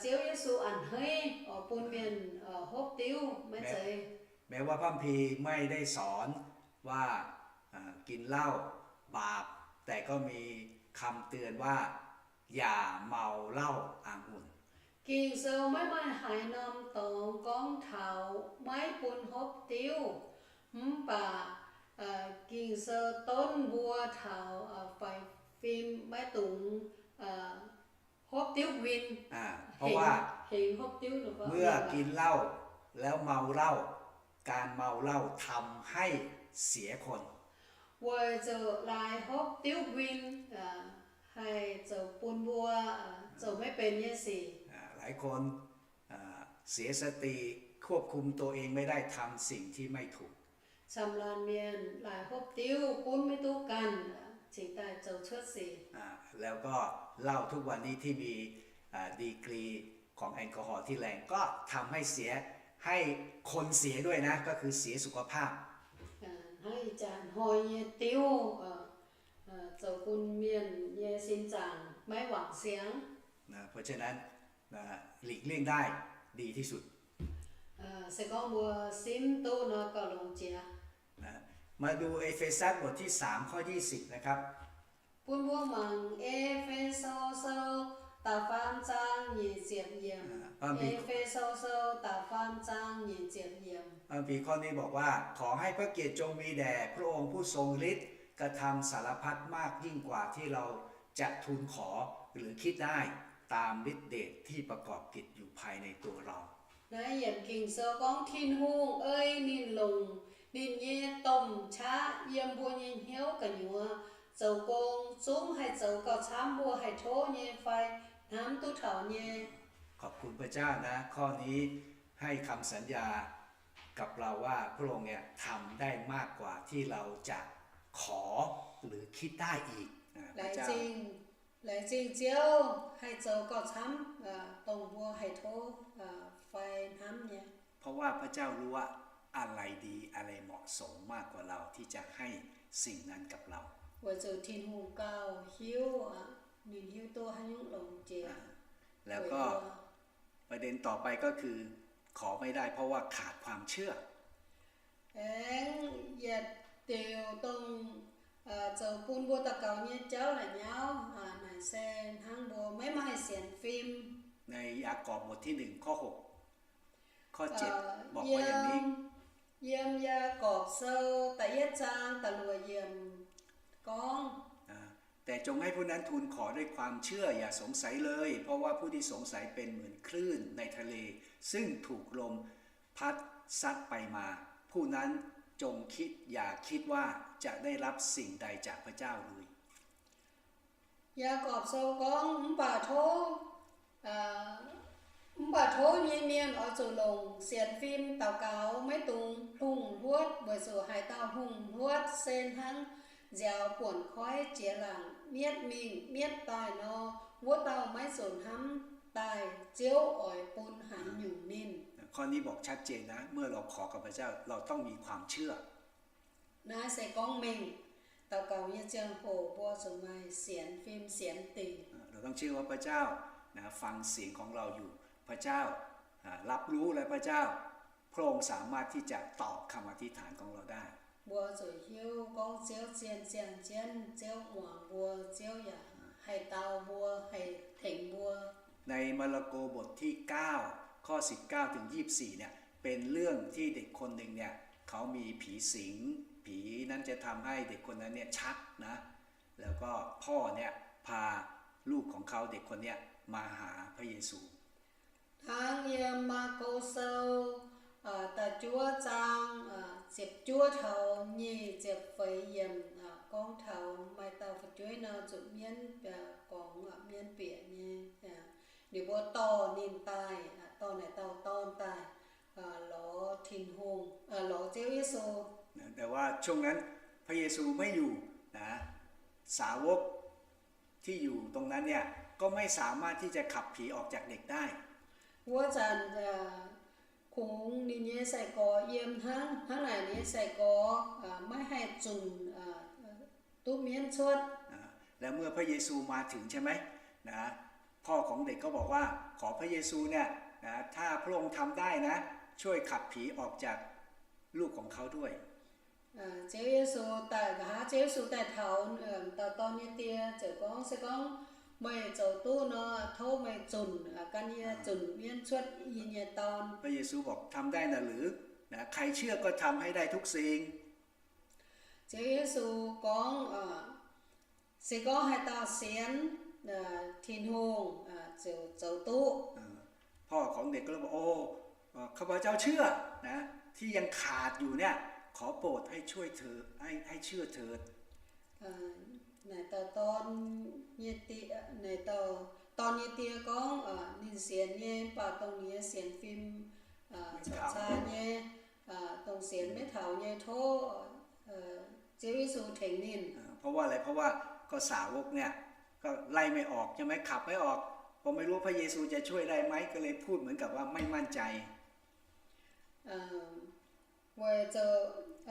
Ziouv Yesu a'hneiv oix bun mienh hopv diuv, maiv zeiz. แม้ว่าพระคัมภีร์ไม่ได้สอนว่ากินเหล้าบาป แต่ก็มีคำเตือนว่าอย่าเมาเหล้าองุ่น Ging-Sou maiv maaih haaix norm dorngx gorngv taux maiv bun hopv diuv. Mv baac Ging-Sou donv mbuo taux faix fim maiv dungx hopv diuv nquin. เพราะว่า hingx hopv diuv เมื่อกินเหล้าแล้วเมาเหล้า การเมาเหล้าทำให้เสียคน Weic zuqc laaix hopv diuv nquin haih zoux bun mbuo zoux maiv benx nyei sic. หลายคนเสียสติควบคุมตัวเองไม่ได้ ทำสิ่งที่ไม่ถูก Camv-laanh mienh laaix hopv diuv gunv maiv duqv ganh, cingx daaih zoux cuotv sic. แล้วก็เหล้าทุกวันนี้ที่มีดีกรีของแอลกอฮอล์ที่แรงก็ทำให้เสีย ให้คนเสียด้วยนะ ก็คือเสียสุขภาพ Hnangv ih jaax hnoi nyei diuv zoux bun mienh nyei sin zaangc maiv wangc siangx. เพราะฉะนั้นหลีกเลี่ยงได้ดีที่สุด Se gorngv mbuo simv duqv nor gauh longx jiex. มาดูเอเฟซัสบทที่สามข้อยี่สิบนะครับ Bun mbuo mangc E^fe^so Sou da'faam zaang ziepc yiemc. พระคัมภีร์ เอเฟโซ สอง ดาบฟาร์มจาง หนึ่ง เจ็ด เยี่ยม พระคัมภีร์ข้อนี้บอกว่า ขอให้พระเกียรติจงมีแด่พระองค์ผู้ทรงฤทธิ์ กระทำสารพัดมากยิ่งกว่าที่เราจะทูลขอหรือคิดได้ ตามฤทธิ์เดชที่ประกอบกิจอยู่ภายในตัวเรา Naaiv yiemc Ging-Sou gorngv, Tin-Hungh ei ninh longc ninh nyei domh qaqv yiem mbuo nyei hnyouv gu'nyuoz zoux gong, zungv haih zoux gauh camv mbuo haih tov nyei fai hnamv duqv taux nyei. ขอบคุณพระเจ้านะ ข้อนี้ให้คำสัญญากับเราว่าพระองค์เนี่ยทำได้มากกว่าที่เราจะขอหรือคิดได้อีกนะ Laengz zingh, laengz zingh Ziouv haih zoux gauh camv dongh mbuo haih tov fai hnamv nyei. เพราะว่าพระเจ้ารู้ว่าอะไรดี อะไรเหมาะสมมากกว่าเราที่จะให้สิ่งนั้นกับเรา Weic zuqc Tin-Hungh gauh hiuv, ninh hiuv duqv haaix nyungc longx jiex. แล้วก็ประเด็นต่อไปก็คือ ขอไม่ได้เพราะว่าขาดความเชื่อ Aengx yietc diuc dongh zoux bun mbuo daux gaux nyei jauv la'nyauv naaic se hnangv mbuo maiv maaih sienx fim. ในยากอบทที่หนึ่งข้อหก ข้อเจ็ด บอกว่าอย่างนี้ Yiem Yaagorpc Sou da'yietv zaang da'luoqc yiemc gorngv, แต่จงให้ผู้นั้นทูลขอด้วยความเชื่อ อย่าสงสัยเลย เพราะว่าผู้ที่สงสัยเป็นเหมือนคลื่นในทะเล ซึ่งถูกลมพัดซัดไปมา ผู้นั้นจงคิด อย่าคิดว่าจะได้รับสิ่งใดจากพระเจ้าเลย Yaagorpc Sou gorngv, mv baac tov, mv baac tov nyei mienh oix zuqc longc sienx fim daux gaux, maiv dungx hungh hluotv, weic zuqc haaix dauh hungh hluotv se hnangv nziaaux buonc koiv jiex laangc mietv mingh mietv daaih nor, wuov dauh maiv zuqc hnamv daaih Ziouv oix bun haaix nyungc ninh. ข้อนี้บอกชัดเจนนะ เมื่อเราขอกับพระเจ้า เราต้องมีความเชื่อ Naaiv se gorngv mengh daux gaux nyei ziangh hoc mbuo zuqc maaih sienx fim sienx dingc. เราต้องเชื่อว่าพระเจ้านะฟังเสียงของเราอยู่ พระเจ้าอ่ารับรู้และพระเจ้า พระองค์สามารถที่จะตอบคำอธิษฐานของเราได้ Mbuo zuqc hiuv gorngv Ziouv zien ziangh jienv, Ziouv muangx mbuo, Ziouv yaac haih dau mbuo, haih tengx mbuo. ในมาระโกบทที่เก้า ข้อสิบเก้าถึงยี่สิบสี่เนี่ย เป็นเรื่องที่เด็กคนหนึ่งเนี่ย เขามีผีสิง ผีนั้นจะทำให้เด็กคนนั้นเนี่ยชักนะ แล้วก็พ่อเนี่ยพาลูกของเขาเด็กคนเนี้ยมาหาพระเยซู Hnangv yiem Maako Sou da'juov zaang ziepc juov taux nyic ziepc feix yiemc gorngv taux maaih dauh fu'jueiv nor zuqc mienv gorngx, mienv bieqc nyei, ninh mbuo dorh ninh daaih, dorh naaic dauh dorn daaih lorz Tin-Hungh, lorz Ziouv Yesu. แต่ว่าช่วงนั้นพระเยซูไม่อยู่นะ สาวกที่อยู่ตรงนั้นเนี่ย ก็ไม่สามารถที่จะขับผีออกจากเด็กได้ Wuov zanc kungx ninh nyei sai-gorx yiem hnangv, hnangv naaic ninh nyei sai-gorx maiv haih zunc duqv mienv cuotv. แล้วเมื่อพระเยซูมาถึงใช่ไหมนะ พ่อของเด็กก็บอกว่า ขอพระเยซูเนี่ยนะ ถ้าพระองค์ทำได้นะ ช่วยขับผีออกจากลูกของเขาด้วย Ziouv Yesu daaih, nqa'haav Ziouv Yesu daaih taux m'dauh dorn nyei die ziouc gorngv, se gorngv meih zoux duqv nor, tov meih zunc, gan yie zunc mienv cuotv yie nyei dorn. พระเยซูบอก ทำได้นะหรือ นะ ใครเชื่อก็ทำให้ได้ทุกสิ่ง Ziouv Yesu gorngv, se gorngv haaix dauh sienx Tin-Hungh ziouc zoux duqv. พ่อของเด็กก็เลยบอก โอ้ ข้าพเจ้าเชื่อนะ ที่ยังขาดอยู่เนี่ย ขอโปรดให้ช่วยเถิด ให้ ให้เชื่อเถิด Naaic dauh dorn nyei die, naaic dauh dorn nyei die gorngv ninh sienx nyei, mv baac dongh ninh nyei sienx fim caux caa nyei, dongh sienx maiv taux nyei tov Ziouv Yesu tengx ninh. เพราะว่าอะไร เพราะว่าก็สาวกเนี่ย ก็ไล่ไม่ออกใช่ไหม ขับไม่ออก ก็ไม่รู้พระเยซูจะช่วยได้ไหม ก็เลยพูดเหมือนกับว่าไม่มั่นใจ Weic zuqc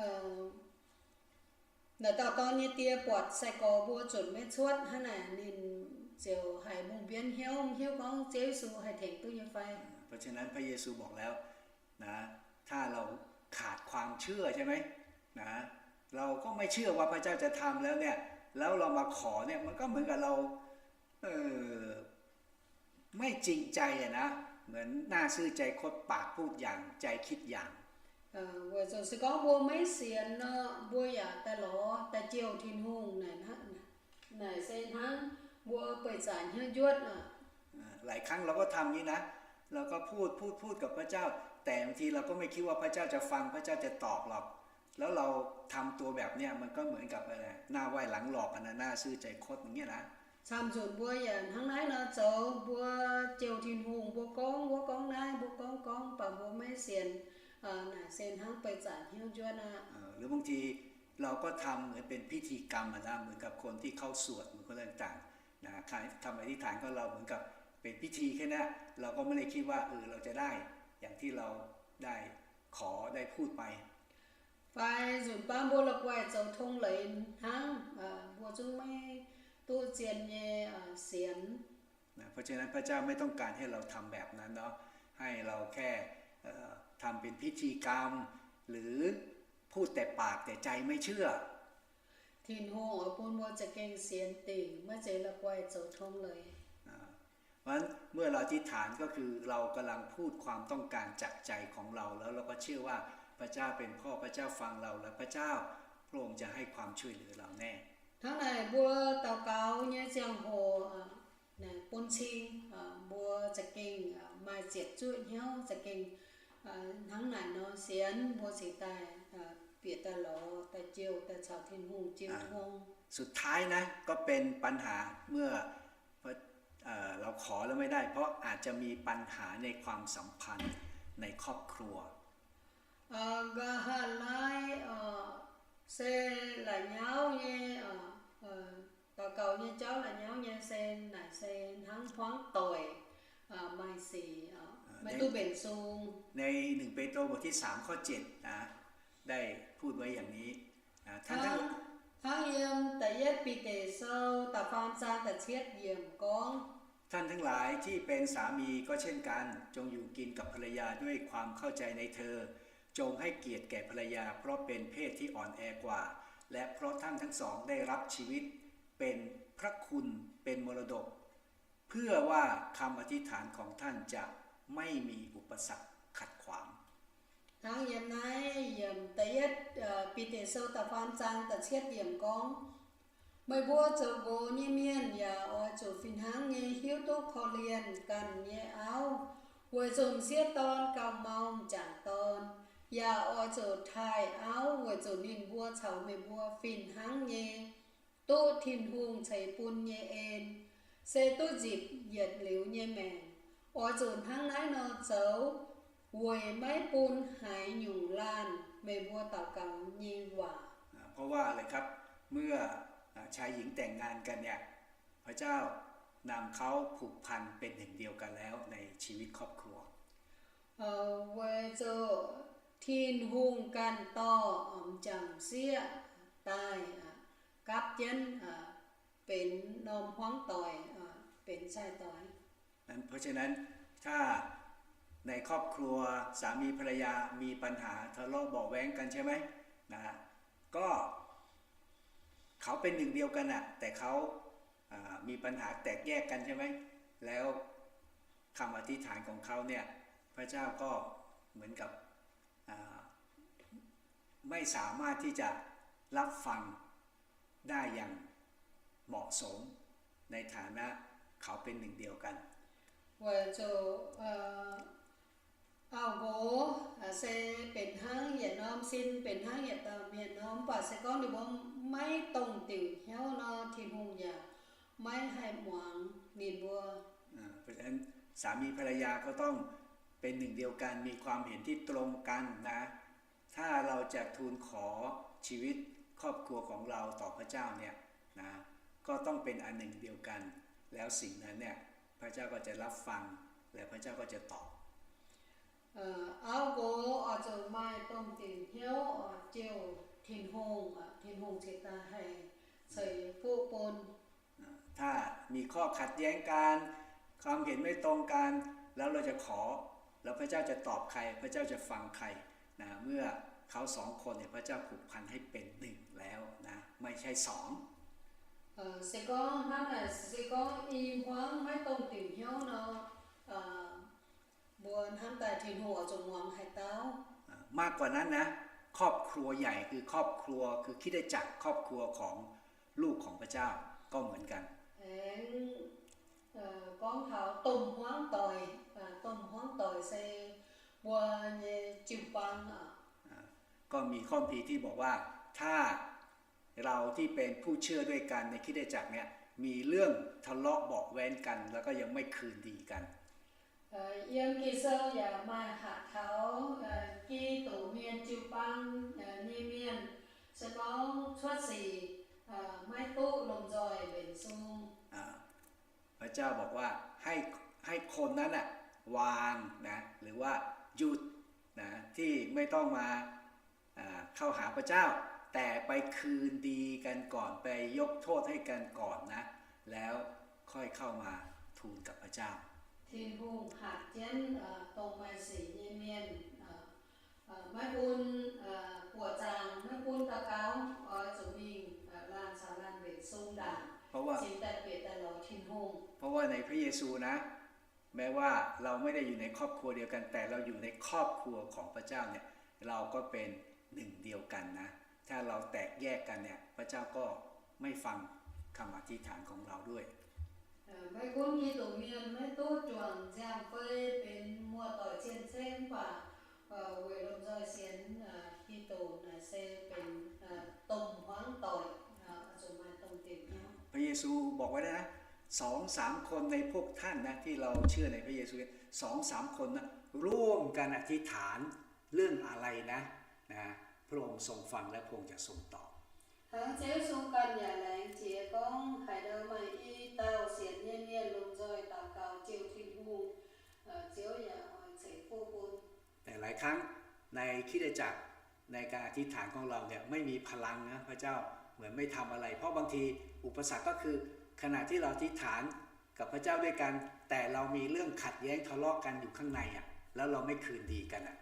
naaic dauh dorn nyei die buatc sai-gorx mbuo zunc maiv cuotv hnangv naaic, ninh ziouc haiz mungh mbienv hnyouv, mv hiuv gorngv Ziouv Yesu haih tengx duqv nyei fai. เพราะฉะนั้นพระเยซูบอกแล้วนะ ถ้าเราขาดความเชื่อใช่ไหม นะ เราก็ไม่เชื่อว่าพระเจ้าจะทำแล้วเนี่ย แล้วเรามาขอเนี่ย มันก็เหมือนกับเรา เออ ไม่จริงใจอะนะ เหมือนหน้าซื่อใจคด ปากพูดอย่าง ใจคิดอย่าง Weic zuqc se gorngv mbuo maiv sienx nor, mbuo yaac daaih lorz daaih jouh Tin-Hungh naaic, naaic se hnangv mbuo beih zanc hnyouv njuotv aqv. หลายครั้งเราก็ทำอย่างนี้นะ เราก็พูด พูด พูดกับพระเจ้า แต่บางทีเราก็ไม่คิดว่าพระเจ้าจะฟัง พระเจ้าจะตอบหรอก แล้วเราทำตัวแบบเนี้ย มันก็เหมือนกับอะไร หน้าไหว้หลังหลอกกันนะ หน้าซื่อใจคดอย่างเงี้ยนะ Camv nzunc mbuo yaac hnangv naaiv nor zoux, mbuo jouh Tin-Hungh, mbuo gorngv wuov gorngv naaiv, mbuo gorngv gorngv, mv baac mbuo maiv sienx, naaic se hnangv beih zanc hnyouv njuotv aqv. หรือบางทีเราก็ทำเหมือนเป็นพิธีกรรมอะนะ เหมือนกับคนที่เขาสวด เหมือนคนต่างๆ นะ คำอธิษฐานของเราเหมือนกับเป็นพิธีแค่นั้น เราก็ไม่ได้คิดว่า เออ เราจะได้อย่างที่เราได้ขอได้พูดไป Fai nzunc baav mbuo la'guaih zoux tong leiz hnangv, mbuo zungv maiv duqv zien nyei sienx. นะ เพราะฉะนั้นพระเจ้าไม่ต้องการให้เราทำแบบนั้นเนาะ ให้เราแค่ เอ่อ ทำเป็นพิธีกรรม หรือพูดแต่ปากแต่ใจไม่เชื่อ Tin-Hungh oix bun mbuo za'gengh sienx dingc, maiv zeiz la'guaih zoux tong leiz. เพราะฉะนั้นเมื่อเราอธิษฐานก็คือเรากำลังพูดความต้องการจากใจของเรา แล้วเราก็เชื่อว่าพระเจ้าเป็นพ่อ พระเจ้าฟังเรา และพระเจ้าพระองค์จะให้ความช่วยเหลือเราแน่ Hnangv naaic mbuo daux gaux nyei ziangh hoc, bun cing, mbuo za'gengh maaih ziepc zuoqv hnyouv, za'gengh hnangv naaic nor sienx, mbuo cingx daaih bieqc daaih lorz daaih jouh daaih caux Tin-Hungh jiu tong. สุดท้ายนะ ก็เป็นปัญหาเมื่อ เอ่อ เราขอแล้วไม่ได้ เพราะอาจจะมีปัญหาในความสัมพันธ์ในครอบครัว Nqa'haav laai se la'nyauv nyei, daux gaux nyei jauv la'nyauv nyei se naaic se hnangv hmuangv doic, maaih sic, maiv duqv mbenc sung. ในหนึ่งเปโตรบทที่สามข้อเจ็ดนะ ได้พูดไว้อย่างนี้ ท่านทั้ง Hnangv yiem Da'yietv Bide Sou da'faam zaang da'cietv yiemc gorngv, ท่านทั้งหลายที่เป็นสามีก็เช่นกัน จงอยู่กินกับภรรยาด้วยความเข้าใจในเธอ จงให้เกียรติแก่ภรรยา เพราะเป็นเพศที่อ่อนแอกว่า และเพราะท่านทั้งสองได้รับชีวิตเป็นพระคุณ เป็นมรดก เพื่อว่าคำอธิษฐานของท่านจะไม่มีอุปสรรคขัดขวาง Hnangv yiem naaiv yiemc Da'yietv Bide Sou da'faam zaang da'cietv yiemc gorngv, Meih mbuo zoux nqox nyei mienh yaac oix zuqc fih hnangv nyei hiuv duqv korv-lienh ganh nyei auv, weic zuqc m'sieqv dorn gauh mau m'jangc dorn. Yaac oix zuqc taaih auv weic zuqc ninh mbuo caux meih mbuo fih hnangv nyei duqv Tin-Hungh ceix bun nyei en, se duqv nzipc yietc liuz nyei maengc. Oix zuqc hnangv naaiv nor zoux, weic maiv bun haaix nyungc laanh meih mbuo daux gaux nyei waac. เพราะว่าอะไรครับ เมื่อ ชายหญิงแต่งงานกันเนี่ย พระเจ้านำเขาผูกพันเป็นหนึ่งเดียวกันแล้วในชีวิตครอบครัว Weic zuqc Tin-Hungh ganh dorh m'jangc m'sieqv daaih gapv jienv benx norm hmuangv doic, benx sai-doic. นั้น เพราะฉะนั้นถ้าในครอบครัวสามีภรรยามีปัญหาทะเลาะเบาะแว้งกันใช่ไหม นะ ก็ เขาเป็นหนึ่งเดียวกันน่ะ แต่เขา อ่า มีปัญหาแตกแยกกันใช่ไหม แล้วคำอธิษฐานของเขาเนี่ย พระเจ้าก็เหมือนกับ อ่า ไม่สามารถที่จะรับฟังได้อย่างเหมาะสม ในฐานะเขาเป็นหนึ่งเดียวกัน Weic zuqc auv-nqox se benx hnangv yietc norm sin, benx hnangv yietc dauh mienh nor, mv baac se gorngv ninh mbuo maiv dongh diuc hnyouv nor, Tin-Hungh yaac maiv haih muangx ninh mbuo. เพราะฉะนั้นสามีภรรยาก็ต้องเป็นหนึ่งเดียวกัน มีความเห็นที่ตรงกันนะ ถ้าเราจะทูลขอชีวิตครอบครัวของเราต่อพระเจ้าเนี่ยนะ ก็ต้องเป็นอันหนึ่งเดียวกัน แล้วสิ่งนั้นเนี่ย พระเจ้าก็จะรับฟัง และพระเจ้าก็จะตอบ Auv-nqox oix zuqc maaih dongh diuc hnyouv oix jouh Tin-Hungh, Tin-Hungh cingx daaih haih ceix fuqv bun. ถ้ามีข้อขัดแย้งกัน ความเห็นไม่ตรงกัน แล้วเราจะขอ แล้วพระเจ้าจะตอบใคร พระเจ้าจะฟังใคร นะ เมื่อเขาสองคนเนี่ย พระเจ้าผูกพันให้เป็นหนึ่งแล้วนะ ไม่ใช่สอง Se gorngv hnangv naaic, se gorngv i hmuangv maiv dongh diuc hnyouv nor, mbuo hnamv daaih Tin-Hungh oix zuqc muangx haaix dauh? มากกว่านั้นนะ ครอบครัวใหญ่ คือครอบครัว คือคริสตจักร ครอบครัวของลูกของพระเจ้าก็เหมือนกัน Aengx gorngv taux domh hmuangv doic, domh hmuangv doic se mbuo nyei jiu-baang oc. ก็มีข้อพระคัมภีร์ที่บอกว่า ถ้าเราที่เป็นผู้เชื่อด้วยกันในคริสตจักรเนี่ย มีเรื่องทะเลาะเบาะแว้งกัน แล้วก็ยังไม่คืนดีกัน Yiem Ging-Sou yaac maaih hatc taux Giduc mienh jiu-baang nyei mienh se gorngv cuotv sic maiv duqv lomh nzoih mbenc sung. พระเจ้าบอกว่าให้ให้คนนั้นน่ะวางนะ หรือว่าหยุดนะ ที่ไม่ต้องมาอ่าเข้าหาพระเจ้า แต่ไปคืนดีกันก่อน ไปยกโทษให้กันก่อนนะ แล้วค่อยเข้ามาทูลกับพระเจ้า Tin-Hungh hatc jienv dongh maaih sic nyei mienh maiv bun buoqc zaangc, maiv bun daux gaux, oix zuqc mingh laanh caux laanh mbenc sung ndaangc, เพราะว่า cingx daaih bieqc daaih lorz Tin-Hungh. เพราะว่าในพระเยซูนะ แม้ว่าเราไม่ได้อยู่ในครอบครัวเดียวกัน แต่เราอยู่ในครอบครัวของพระเจ้าเนี่ย เราก็เป็นหนึ่งเดียวกันนะ ถ้าเราแตกแยกกันเนี่ย พระเจ้าก็ไม่ฟังคำอธิษฐานของเราด้วย Maiv gunv Giduc mienh maiv duqv juangc nziaamv-fei benx muoz-doic cien-ceqv, mv baac weic lomh nzoih sienx Giduc naaic se benx domh hmuangv doic, zuqc maaih domh diuc hnyouv. พระเยซูบอกไว้แล้วนะ สองสามคนในพวกท่านนะ ที่เราเชื่อในพระเยซูเนี่ย สองสามคนนะ ร่วมกันอธิษฐานเรื่องอะไรนะ นะ พระองค์ทรงฟังและพระองค์จะทรงตอบ Hnangv Ziouv Yesu ganh yaac laengz jiex gorngv, haaix ndau maaih i dauh sienx nyei mienh lomh nzoih daux gaux jouh Tin-Hungh, Ziouv yaac oix ceix fuqv bun. แต่หลายครั้งในคริสตจักร ในการอธิษฐานของเราเนี่ยไม่มีพลังนะ พระเจ้าเหมือนไม่ทำอะไร เพราะบางทีอุปสรรคก็คือขณะที่เราอธิษฐานกับพระเจ้าด้วยกัน แต่เรามีเรื่องขัดแย้งทะเลาะกันอยู่ข้างในอ่ะ แล้วเราไม่คืนดีกันอ่ะ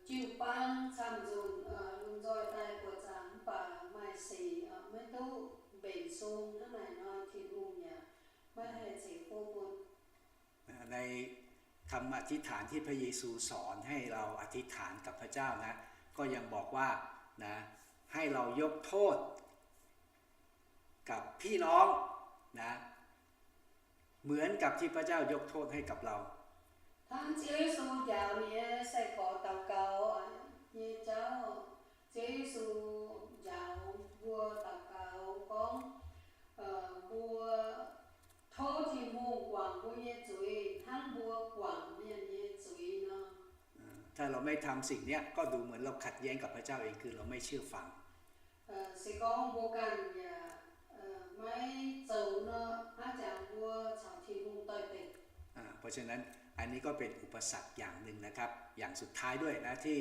Jiu-baang camv-nzunc lomh nzoih daaih buoqc zaangc mv baac maaih sic maiv duqv mbenc sung hnangv naaic nor, Tin-Hungh yaac maiv haih ceix fuqv bun. ในคำอธิษฐานที่พระเยซูสอนให้เราอธิษฐานกับพระเจ้านะ ก็ยังบอกว่านะ ให้เรายกโทษกับพี่น้องนะ เหมือนกับที่พระเจ้ายกโทษให้กับเรา Hnangv Ziouv Yesu njaaux ninh nyei sai-gorx daux gaux nyei jauv, Ziouv Yesu njaaux mbuo daux gaux gorngv, mbuo tov Tin-Hungh guangc mbuo nyei zuiz hnangv mbuo guangc mienh nyei zuiz nor. ถ้าเราไม่ทำสิ่งเนี้ย ก็ดูเหมือนเราขัดแย้งกับพระเจ้าเอง คือเราไม่เชื่อฟัง Se gorngv mbuo ganh yaac maiv zoux nor, hnangv jangx mbuo caux Tin-Hungh doix-dekc. เพราะฉะนั้นอันนี้ก็เป็นอุปสรรคอย่างหนึ่งนะครับ อย่างสุดท้ายด้วยนะ ที่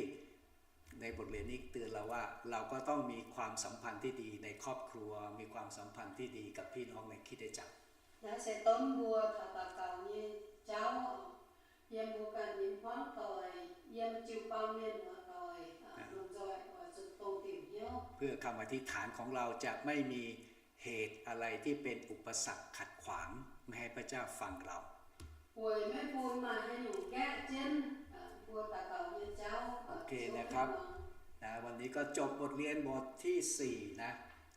ในบทเรียนนี้เตือนเราว่า เราก็ต้องมีความสัมพันธ์ที่ดีในครอบครัว มีความสัมพันธ์ที่ดีกับพี่น้องในคริสตจักร Naaiv se donv mbuo taux daux gaux nyei jauv, yiem mbuo ganh nyei hmuangv doic, yiem jiu-baang mienh muoz-doic, lomh nzoih oix zuqc dongh diuc hnyouv. เพื่อคำอธิษฐานของเราจะไม่มีเหตุอะไรที่เป็นอุปสรรคขัดขวางไม่ให้พระเจ้าฟังเรา weic maiv bun maaih haaix nyungc gaeqv jienv mbuo daux gaux nyei jauv. โอเคนะครับ นะ วันนี้ก็จบบทเรียนบทที่สี่นะ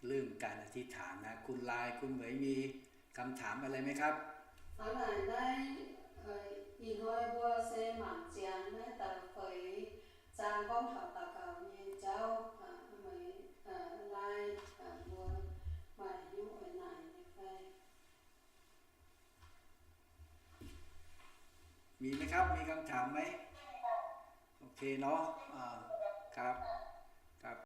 เรื่องการอธิษฐานนะ คุณลาย คุณเหมยมีคำถามอะไรไหมครับ Hnangv naaic naaiv, ih hnoi mbuo se mangc ziangx naaiv da'feix zaang gorngv taux daux gaux nyei jauv, maiv lai mbuo maaih hnyouv oix naaic nyei fai? มีไหมครับ มีคำถามไหม โอเคเนาะ อ่า ครับ